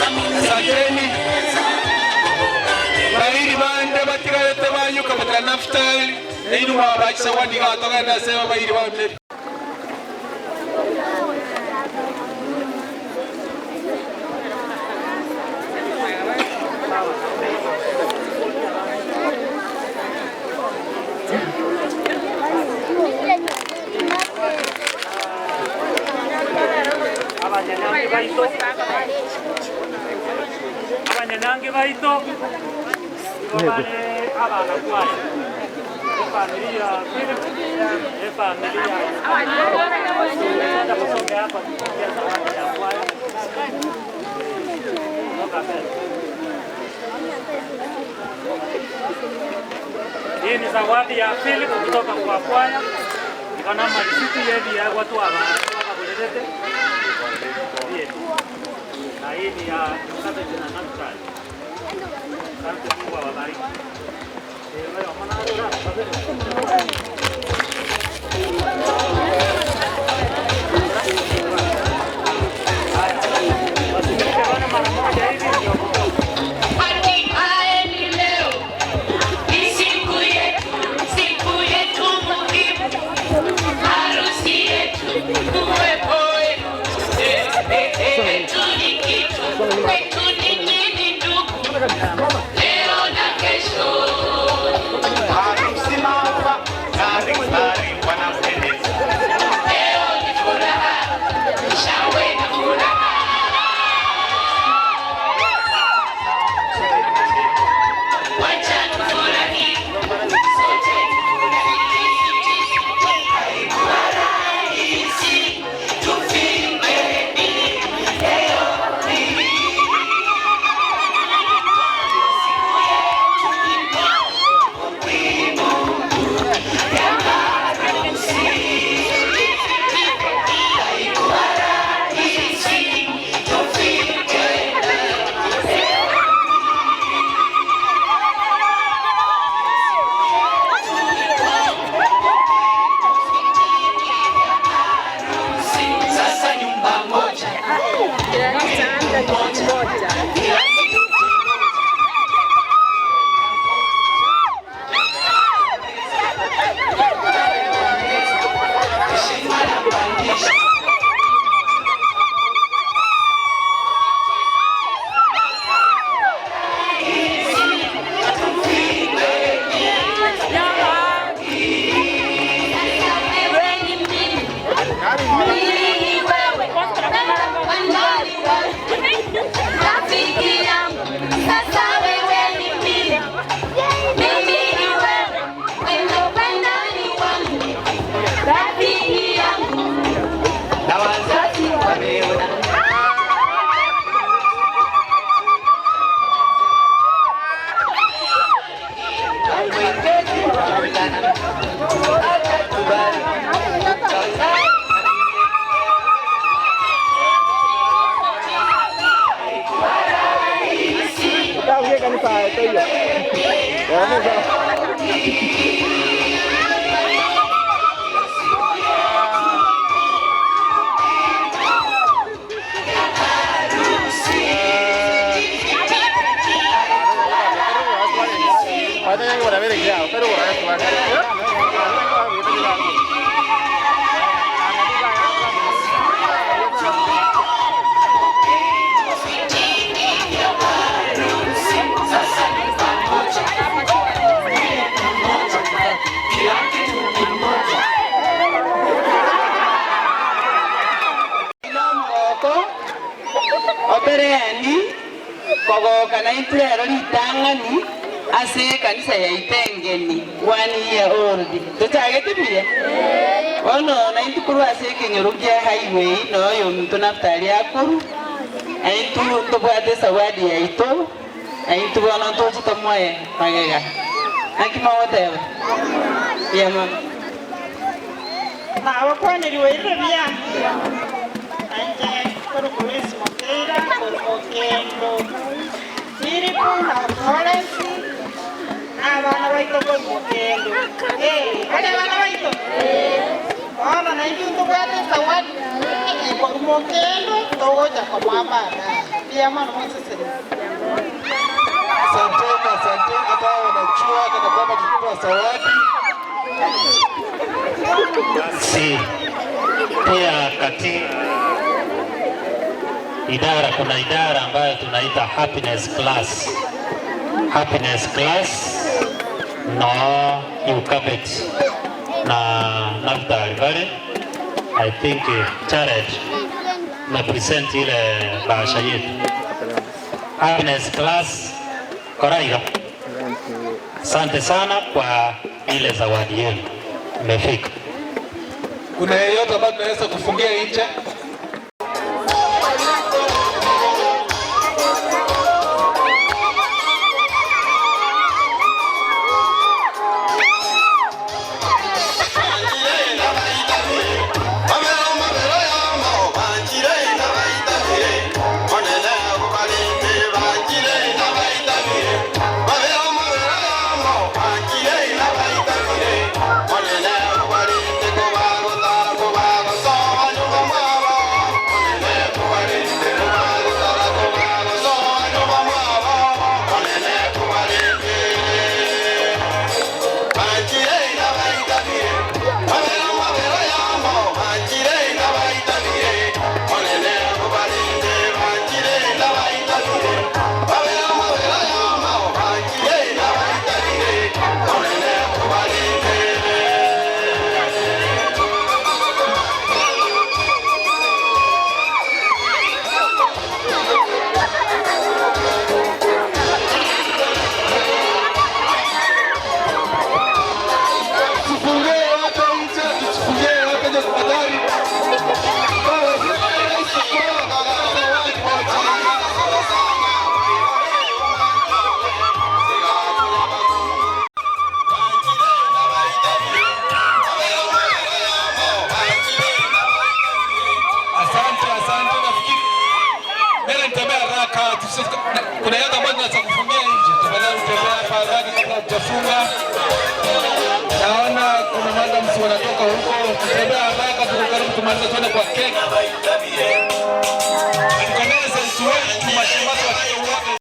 Asanteni. Bairi bande batigarete banyuka batira Naftali neinu mwabachisa wadiga atogenda sema bairi bande. Abanyanyange baito bale abana kwaye familia familia hapa hii ni zawadi ya Philip kutoka kwa kwaya ikana malisiti yedi ya watu wa wakulete na hii ni ya Mkate na Naftali. Asante, Mungu awabariki. Hatimaye ni leo, ni siku yetu muhimu, harusi yetu, uwepo wenu, yetu ni kitu, kwetu ninyi ni ndugu, leo na kesho. Harusi maua ng'ari wanapendeza. Leo ni furaha, shangwe na furaha. Wacha tufurahi, sote tufurahi. Haikuwa rahisi, tufike leo hii. Siku yetu muhimu ya harusi. Haikuwa rahisi, tufike leo. Sasa nyumba moja, moja, kila kitu heshima na pandisha. Rafiki yangu, sasa wewe ni mimi, mimi ni wewe, wewe ni wangu, rafiki yangu. Na wazazi wameona. Mwenyezi Maulana atatubariki. Sasa nyumba moja, moja, kila kitu kimoja. Moko operendi kogoka na itwero ritang'ani ase ekanisa ya Itengeni 1 year old tochagetimire bono na intukurwa ase ekenyoro kia highway noyo omonto Naftali akuru aintu tobwate zawadi yaito aintu bono tochete moe magega nakimogoteba ya mama Nawakwaniriwe bia anje korukulesi mokeira korumokendo Filipo na Florence n'abaana baito korumokendo kale abaana baito ona naitwe ntobwate zawadi korumokendo togocha komwa baadaye. Mbiamano mosesere. Asanteni, asanteni. Hata hao wanachua kana kwamba tulitoa zawadi. Si pia katika idara kuna idara ambayo tunaita happiness class. Happiness class no Eukabet na Naftali pale. I think Jared na present ile bahasha yetu. Happiness class Koraiga. Asante sana kwa ile zawadi yenu. Imefika. Kuna yeyote ambaye tunaweza kufungia nje? Asante, asante. Nafikiri mbele nitembea haraka. Kuna yote ambayo tunaweza kufungia nje. Tafadhali tembea hapa haraka kabla hatujafunga. Naona kuna madams wanatoka huko. Tutembea haraka, tuko karibu tumalize, tuende kwa keki. Tukomeze wetu mashemasi watoto wote.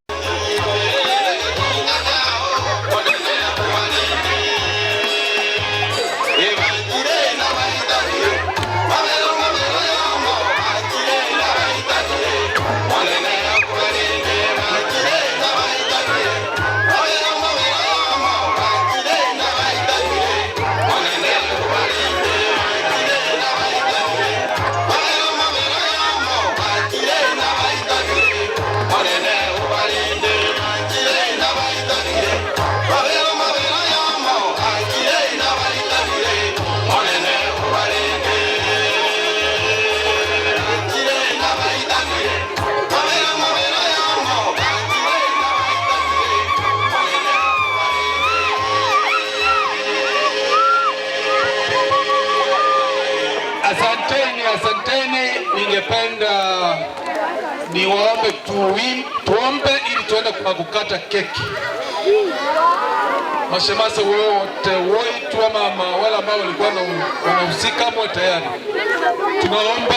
Asanteni, asanteni. Ningependa niwaombe tuombe ili tuende kwa kukata keki. Mashemasi wote wetu ama wale ambao walikuwa wanahusika mwe tayari. Tunaomba.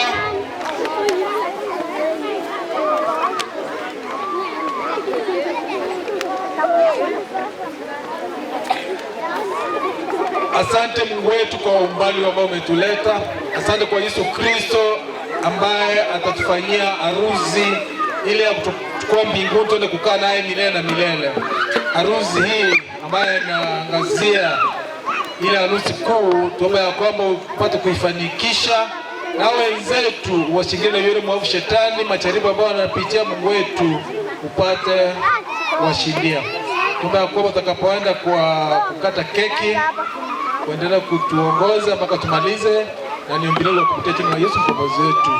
Asante Mungu wetu kwa umbali ambao umetuleta. Asante kwa Yesu Kristo ambaye atatufanyia harusi ile ya kutuchukua mbinguni tuende kukaa naye milele na milele. Harusi hii ambayo inaangazia ile harusi kuu, tuombe ya kwamba upate kuifanikisha na wenzetu washindane yule mwovu shetani, majaribu ambayo wanapitia, Mungu wetu upate kuwashindia. Tuombe ya kwamba utakapoenda kwa kukata keki kuendelea kutuongoza mpaka tumalize, na niombi leo kupitia jina la Yesu mkombozi wetu.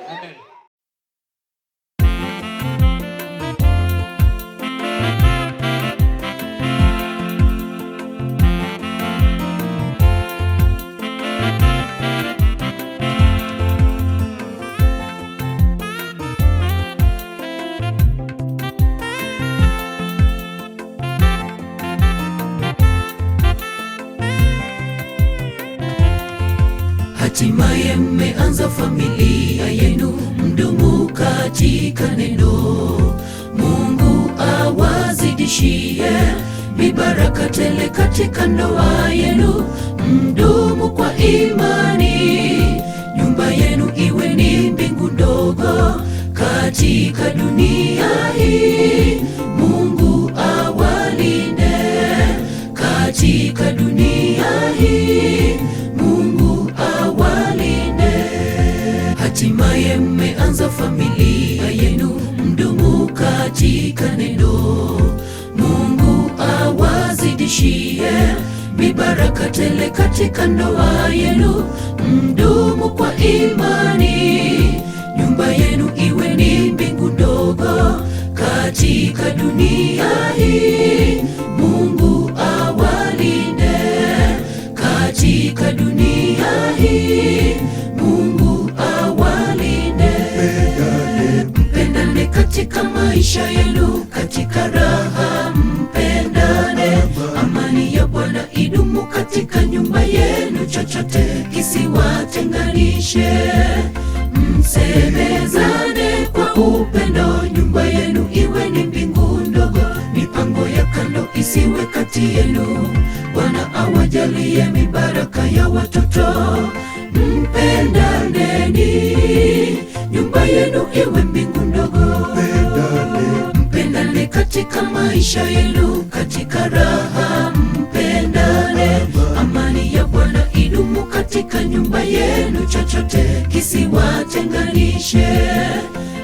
Amen. Hatimaye mmeanza familia. katika neno. Mungu awazidishie mibaraka tele katika ndoa yenu, mdumu kwa imani. Nyumba yenu iwe ni mbingu ndogo katika dunia hii. Mungu awalinde katika dunia hii. Mungu awalinde. Hatimaye mmeanza familia yenu, mdumu katika neno. Mungu awazidishie mibaraka tele katika ndoa yenu, mdumu kwa imani. Nyumba yenu iwe ni mbingu ndogo katika dunia hii. Mungu awalinde katika dunia hii. Mungu awalinde. Mpendane katika maisha yenu, katika raha mpendane. Amani ya Bwana idumu katika nyumba yenu, chochote kisiwatenganishe. Msemezane kwa upendo, nyumba yenu iwe ni mbingu ndogo, mipango ya kando isiwe kati yenu. Bwana awajalie mibaraka ya watoto. Mpendaneni, nyumba yenu iwe mbingu ndogo. Mpendane katika maisha yenu, katika raha mpendane. Amani ya Bwana idumu katika nyumba yenu, chochote kisiwatenganishe.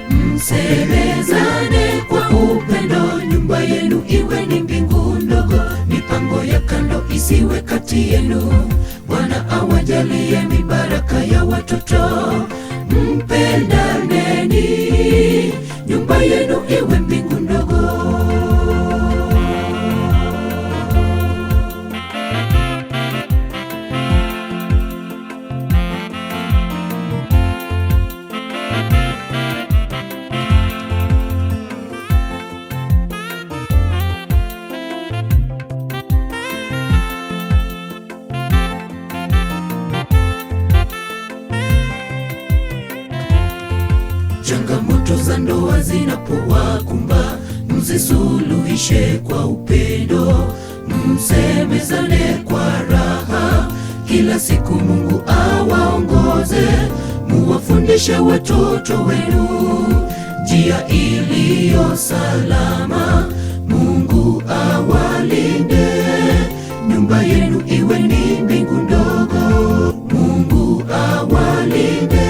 Msemezane kwa upendo, nyumba yenu iwe ni mbingu ndogo, mipango ya kando isiwe kati yenu. Bwana awajalie mibaraka ya watoto. Mpendaneni, nyumba yenu iwe mbingu ndogo. Changamoto za ndoa zinapowakumba, mzisuluhishe kwa upendo, msemezane kwa raha. Kila siku Mungu awaongoze, muwafundishe watoto wenu njia iliyo salama. Mungu awalinde, nyumba yenu iwe ni mbingu ndogo. Mungu awalinde,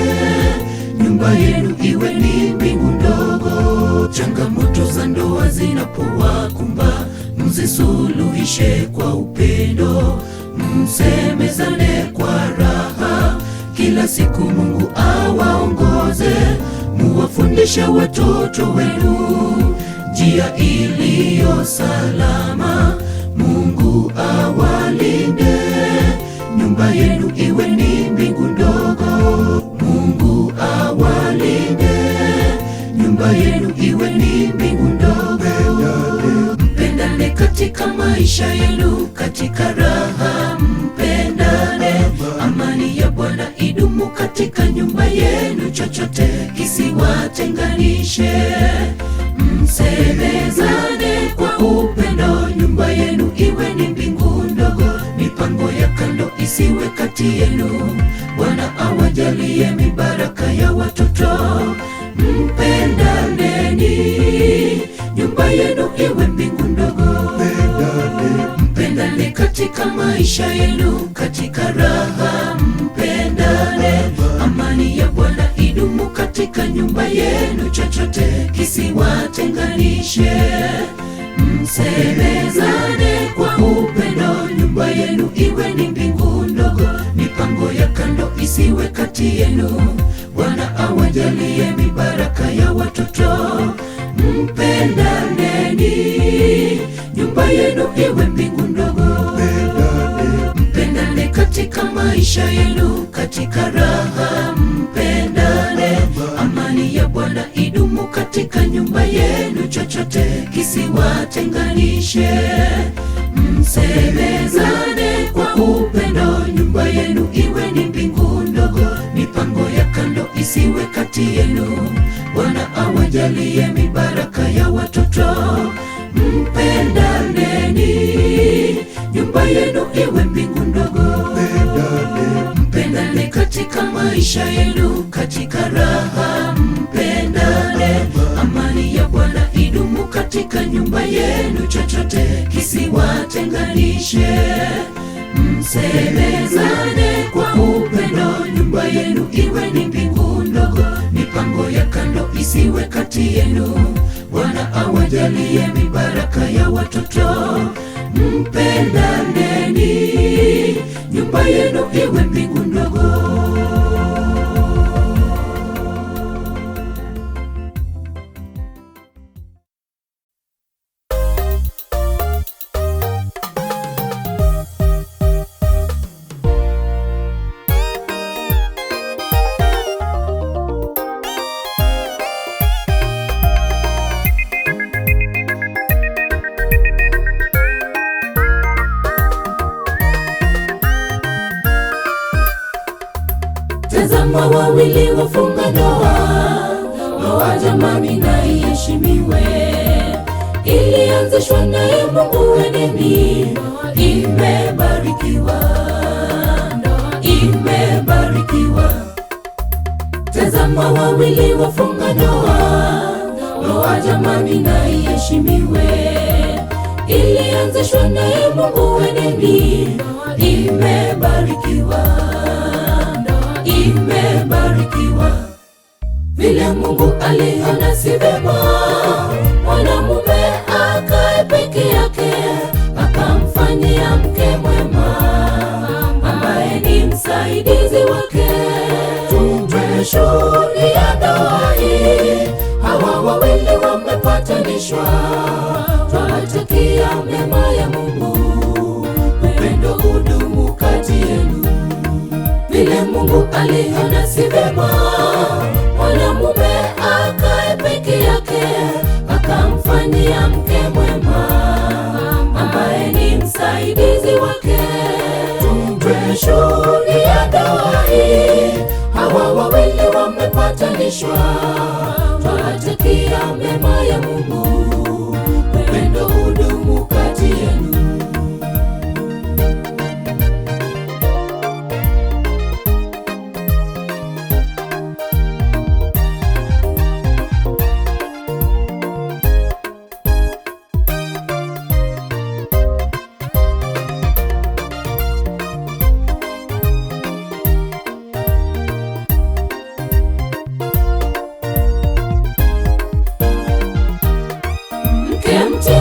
nyumba yenu iwe ni mbingu ndogo. Changamoto za ndoa zinapowakumba, mzisuluhishe kwa upendo, msemezane kwa raha. Kila siku Mungu awaongoze, muwafundishe watoto wenu njia iliyo salama. Mungu awalinde, nyumba yenu iwe ni mbingu ndogo. Mungu awalinde, nyumba yenu iwe ni mbingu ndogo. Mpendane katika maisha yenu, katika raha mpendane. Amani ya Bwana idumu katika nyumba yenu, chochote kisiwatenganishe. Msemezane kwa upendo, nyumba yenu iwe ni mbingu ndogo, mipango ya kando isiwe kati yenu. Bwana awajalie mibaraka ya watoto. Mpendaneni, nyumba yenu iwe mbingu ndogo. Mpendane katika maisha yenu, katika raha mpendane. Amani ya Bwana idumu katika nyumba yenu, chochote kisiwatenganishe. Msemezane kwa upendo, nyumba yenu iwe ni mbingu ndogo, mipango ya kando isiwe kati yenu. Bwana awajalie mibaraka ya watoto. Mpendaneni, nyumba yenu iwe mbingu ndogo. Mpendane katika maisha yenu, katika raha mpendane. Amani ya Bwana idumu katika nyumba yenu, chochote kisiwatenganishe. Msemezane kwa upendo, nyumba yenu iwe ni mbingu ndogo, mipango ya kando isiwe kati yenu. Bwana Bwana awajalie mibaraka ya watoto. Mpendaneni, nyumba yenu iwe mbingu ndogo. Mpendane katika maisha yenu, katika raha mpendane. Amani ya Bwana idumu katika nyumba yenu, chochote kisiwatenganishe. Msemezane kwa upendo, nyumba yenu iwe ni mbingu ndogo. Mipango ya kando isiwe kati yenu. Bwana awajalie mibaraka ya watoto. Mpendaneni, nyumba yenu iwe mbingu ndogo. Tazama wawili wafunga ndoa, ndoa jamani na iheshimiwe. Ilianzishwa naye Mungu Edeni, imebarikiwa, imebarikiwa. Tazama wawili wafunga ndoa, ndoa jamani na iheshimiwe. Ilianzishwa naye Mungu Edeni, imebarikiwa, imebarikiwa. Vile Mungu aliona si vema mwanamume akae peke yake, akamfanyia mke mwema ambaye ni msaidizi wake. Tumeshuhudia ndoa hii, hawa wawili wamepatanishwa. Twawatakia mema ya Mungu, upendo udumu kati yenu. Vile Mungu aliona si vema mwanamume akae peke yake, akamfanyia mke mwema ambaye ni msaidizi wake. Tumeshuhudia ndoa hii, hawa wawili wamepatanishwa. Twawatakia mema ya Mungu, upendo udumu kati yenu.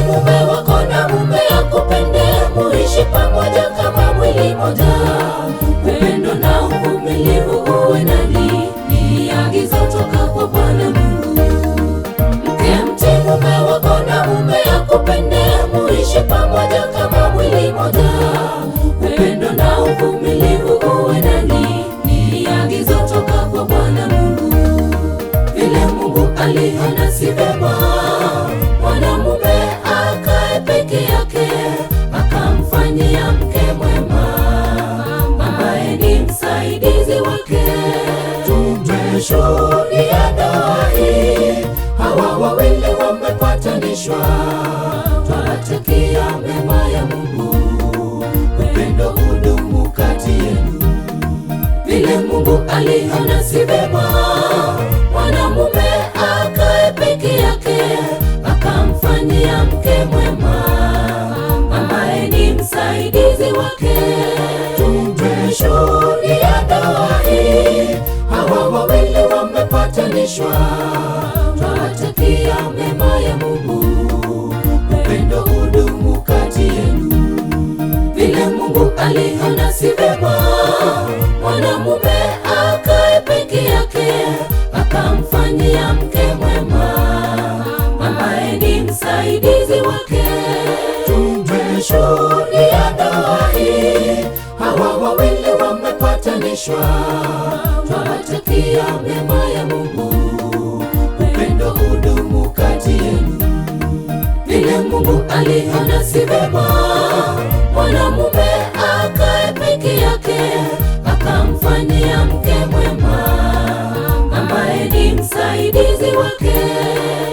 Mume wako na mume akupende, muishi pamoja kama mwili moja. Upendo na uvumilivu uwe nanyi, ni agizo toka kwa Bwana Mungu. Mke mtii mume wako na mume akupende, muishi pamoja kama mwili moja. Upendo na uvumilivu uwe nanyi, ni agizo toka kwa Bwana Mungu. Vile Mungu aliona si vema mwanamume akae peke yake, akamfanyia mke mwema ambaye ni msaidizi wake. Tumeshuhudia ndoa hii, hawa wawili wamepatanishwa. Twawatakia mema ya Mungu, upendo udumu kati yenu. Vile Mungu aliona si vema mwanamume akae peke yake, akamfanyia mke mwema ambaye ni msaidizi wake. Tumeshuhudia ndoa hii, hawa wawili wamepatanishwa. Twawatakia mema ya Mungu, upendo udumu kati yenu. Vile Mungu aliona si vema mwanamume akae peke yake, akamfanyia mke mwema ambaye ni msaidizi wake. Tumeshuhudia ndoa hii, hawa wawili wamepatanishwa. Twawatakia mema ya Mungu, upendo udumu kati yenu. Vile Mungu aliona si vema mwanamume akae peke yake, akamfanyia mke mwema ambaye ni msaidizi msaidizi wake.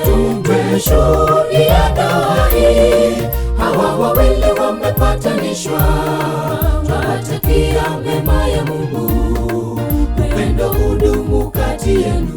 Tumeshuhudia ndoa hii, hawa wawili wamepatanishwa. Twawatakia mema ya Mungu, upendo udumu kati yenu.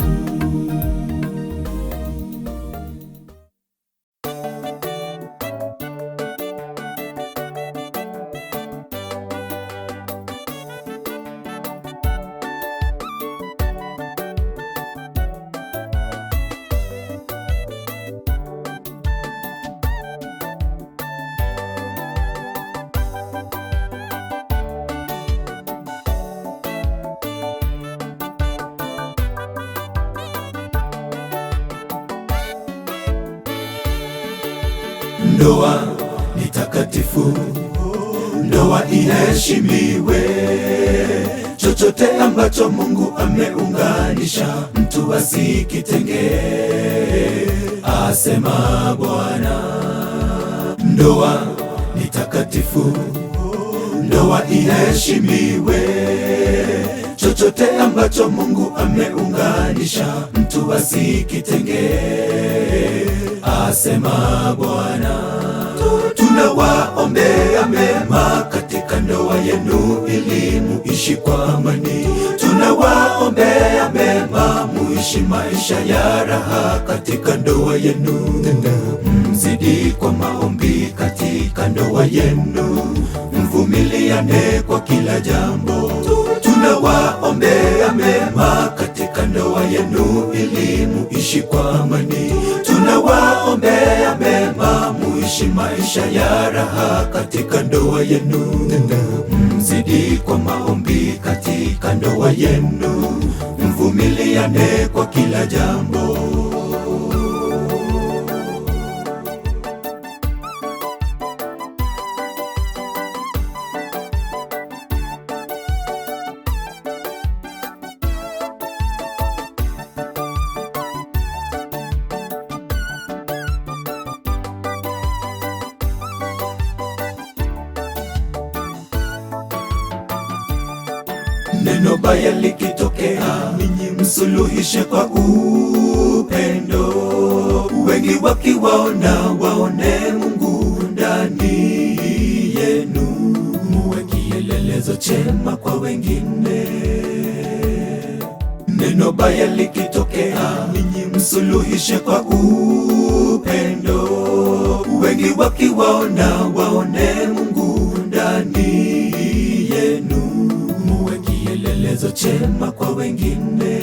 Ndoa ni takatifu, ndoa iheshimiwe. Chochote ambacho Mungu ameunganisha, mtu asikitenge, asema Bwana. Ndoa ni takatifu, ndoa iheshimiwe. Chochote ambacho Mungu ameunganisha, mtu asikitenge, asema Bwana. Tunawaombea mema katika ndoa yenu ili muishi kwa amani. Tunawaombea mema muishi maisha ya raha katika ndoa yenu. Mzidi kwa maombi katika ndoa yenu, mvumiliane kwa kila jambo. Tunawaombea mema katika ndoa yenu ili muishi kwa amani. Tunawaombea mema muishi maisha ya raha katika ndoa yenu. Mzidi kwa maombi katika ndoa yenu, mvumiliane kwa kila jambo. Neno baya likitokea, ninyi msuluhishe kwa upendo. Wengi wakiwaona waone Mungu ndani yenu, muwe kielelezo chema kwa wengine. Neno baya likitokea, ninyi msuluhishe kwa upendo. Wengi wakiwaona waone Mungu ndani yenu, muwe kielelezo chema kwa wengine.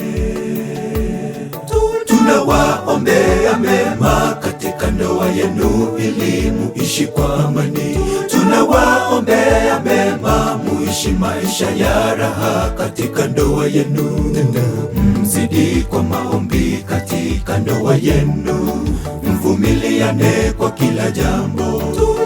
Tunawaombea mema katika ndoa yenu ili muishi kwa amani. Tunawaombea mema muishi maisha ya raha katika ndoa yenu. Mzidi kwa maombi katika ndoa yenu, mvumiliane kwa kila jambo.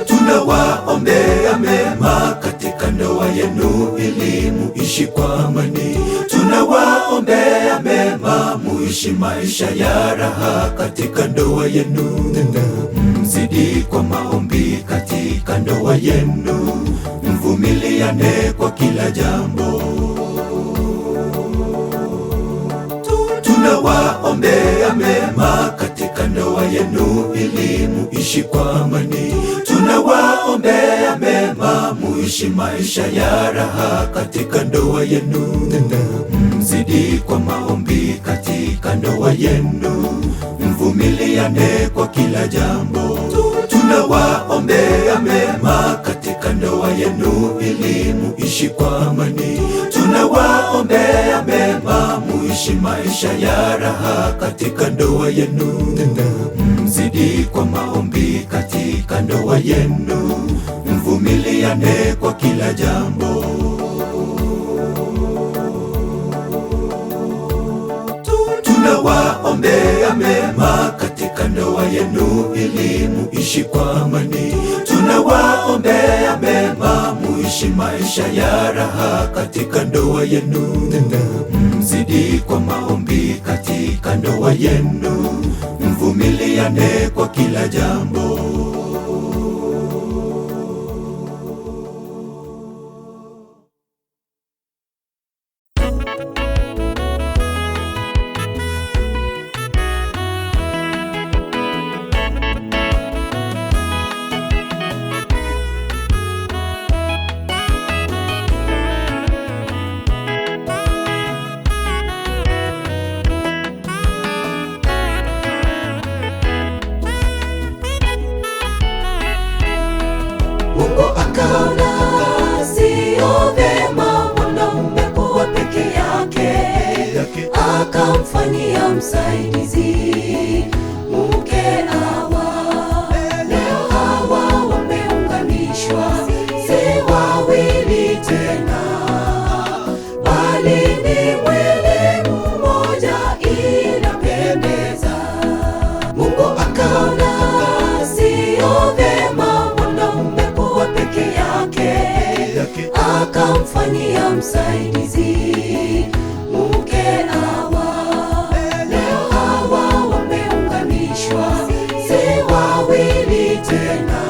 Tunawaombea mema katika ndoa yenu ili muishi kwa amani. Tunawaombea mema muishi maisha ya raha katika ndoa yenu. Mzidi kwa maombi katika ndoa yenu, mvumiliane kwa kila jambo. Tunawaombea mema katika ndoa yenu ili muishi kwa amani. Tunawaombea mema muishi maisha ya raha katika ndoa yenu. Mzidi kwa maombi katika ndoa yenu, mvumiliane kwa kila jambo. Tunawaombea mema katika ndoa yenu ili muishi kwa amani. Tunawaombea mema muishi maisha ya raha katika ndoa yenu. Mzidi kwa maombi katika ndoa yenu, mvumiliane kwa kila jambo. Tunawaombea mema katika ndoa yenu ili muishi kwa amani. Tunawaombea mema muishi maisha ya raha katika ndoa yenu. Mzidi kwa maombi katika ndoa yenu, mvumiliane kwa kila jambo. akamfanyia msaidizi mke Hawa. Leo hawa wameunganishwa, si wawili tena, bali ni mwili mmoja, inapendeza. Mungu akaona sio vema mwanaume kuwa peke yake, akamfanyia msaidizi mke Hawa. Leo hawa wameunganishwa, si wawili tena,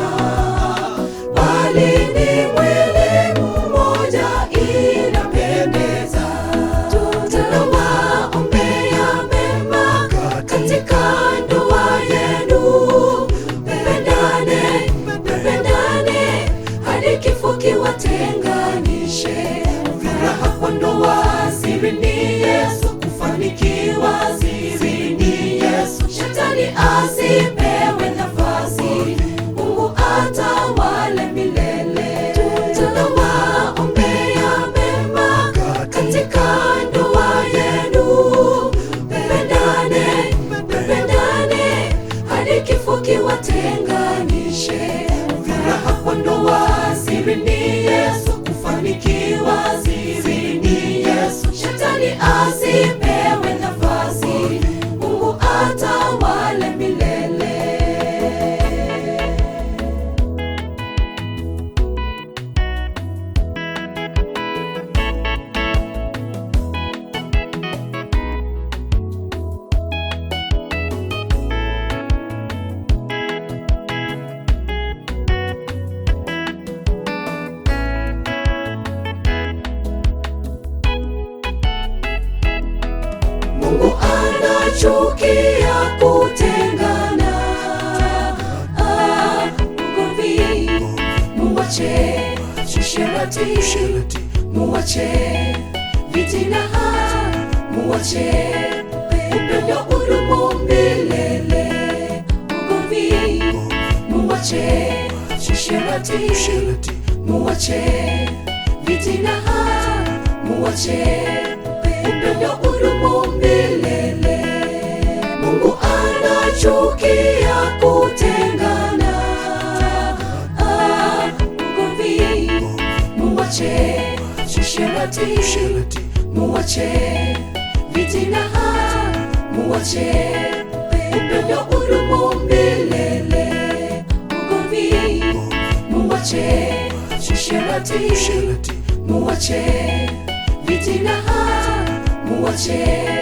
bali ni mwili mmoja, inapendeza. Tunawaombea mema katika ndoa yenu, mpendane, mpendane hadi kifo kiwatenganishe. Furaha kwa ndoa, siri ni Yesu, kufanikiwa siri ni Yesu. Shetani asipewe nafasi, Mungu atawale milele. Tunawaombea mema katika ndoa yenu, mpendane, mpendane hadi kifo kiwatenganishe. Furaha kwa ndoa, siri ni Yesu, kufanikiwa siri ni Yesu. Shetani asipewe nafasi, Mungu atawale milele. Mungu anachukia kutengana, ugomvi muwache, usherati muwache, fitina muwache, upendo udumu milele. Ugomvi muwache, usherati muwache, fitina muwache, upendo udumu milele. Mungu anachukia kutengana, ugomvi muwache, usherati muwache, fitina muwache, upendo udumu milele. Ugomvi muwache, usherati muwache, fitina muwache.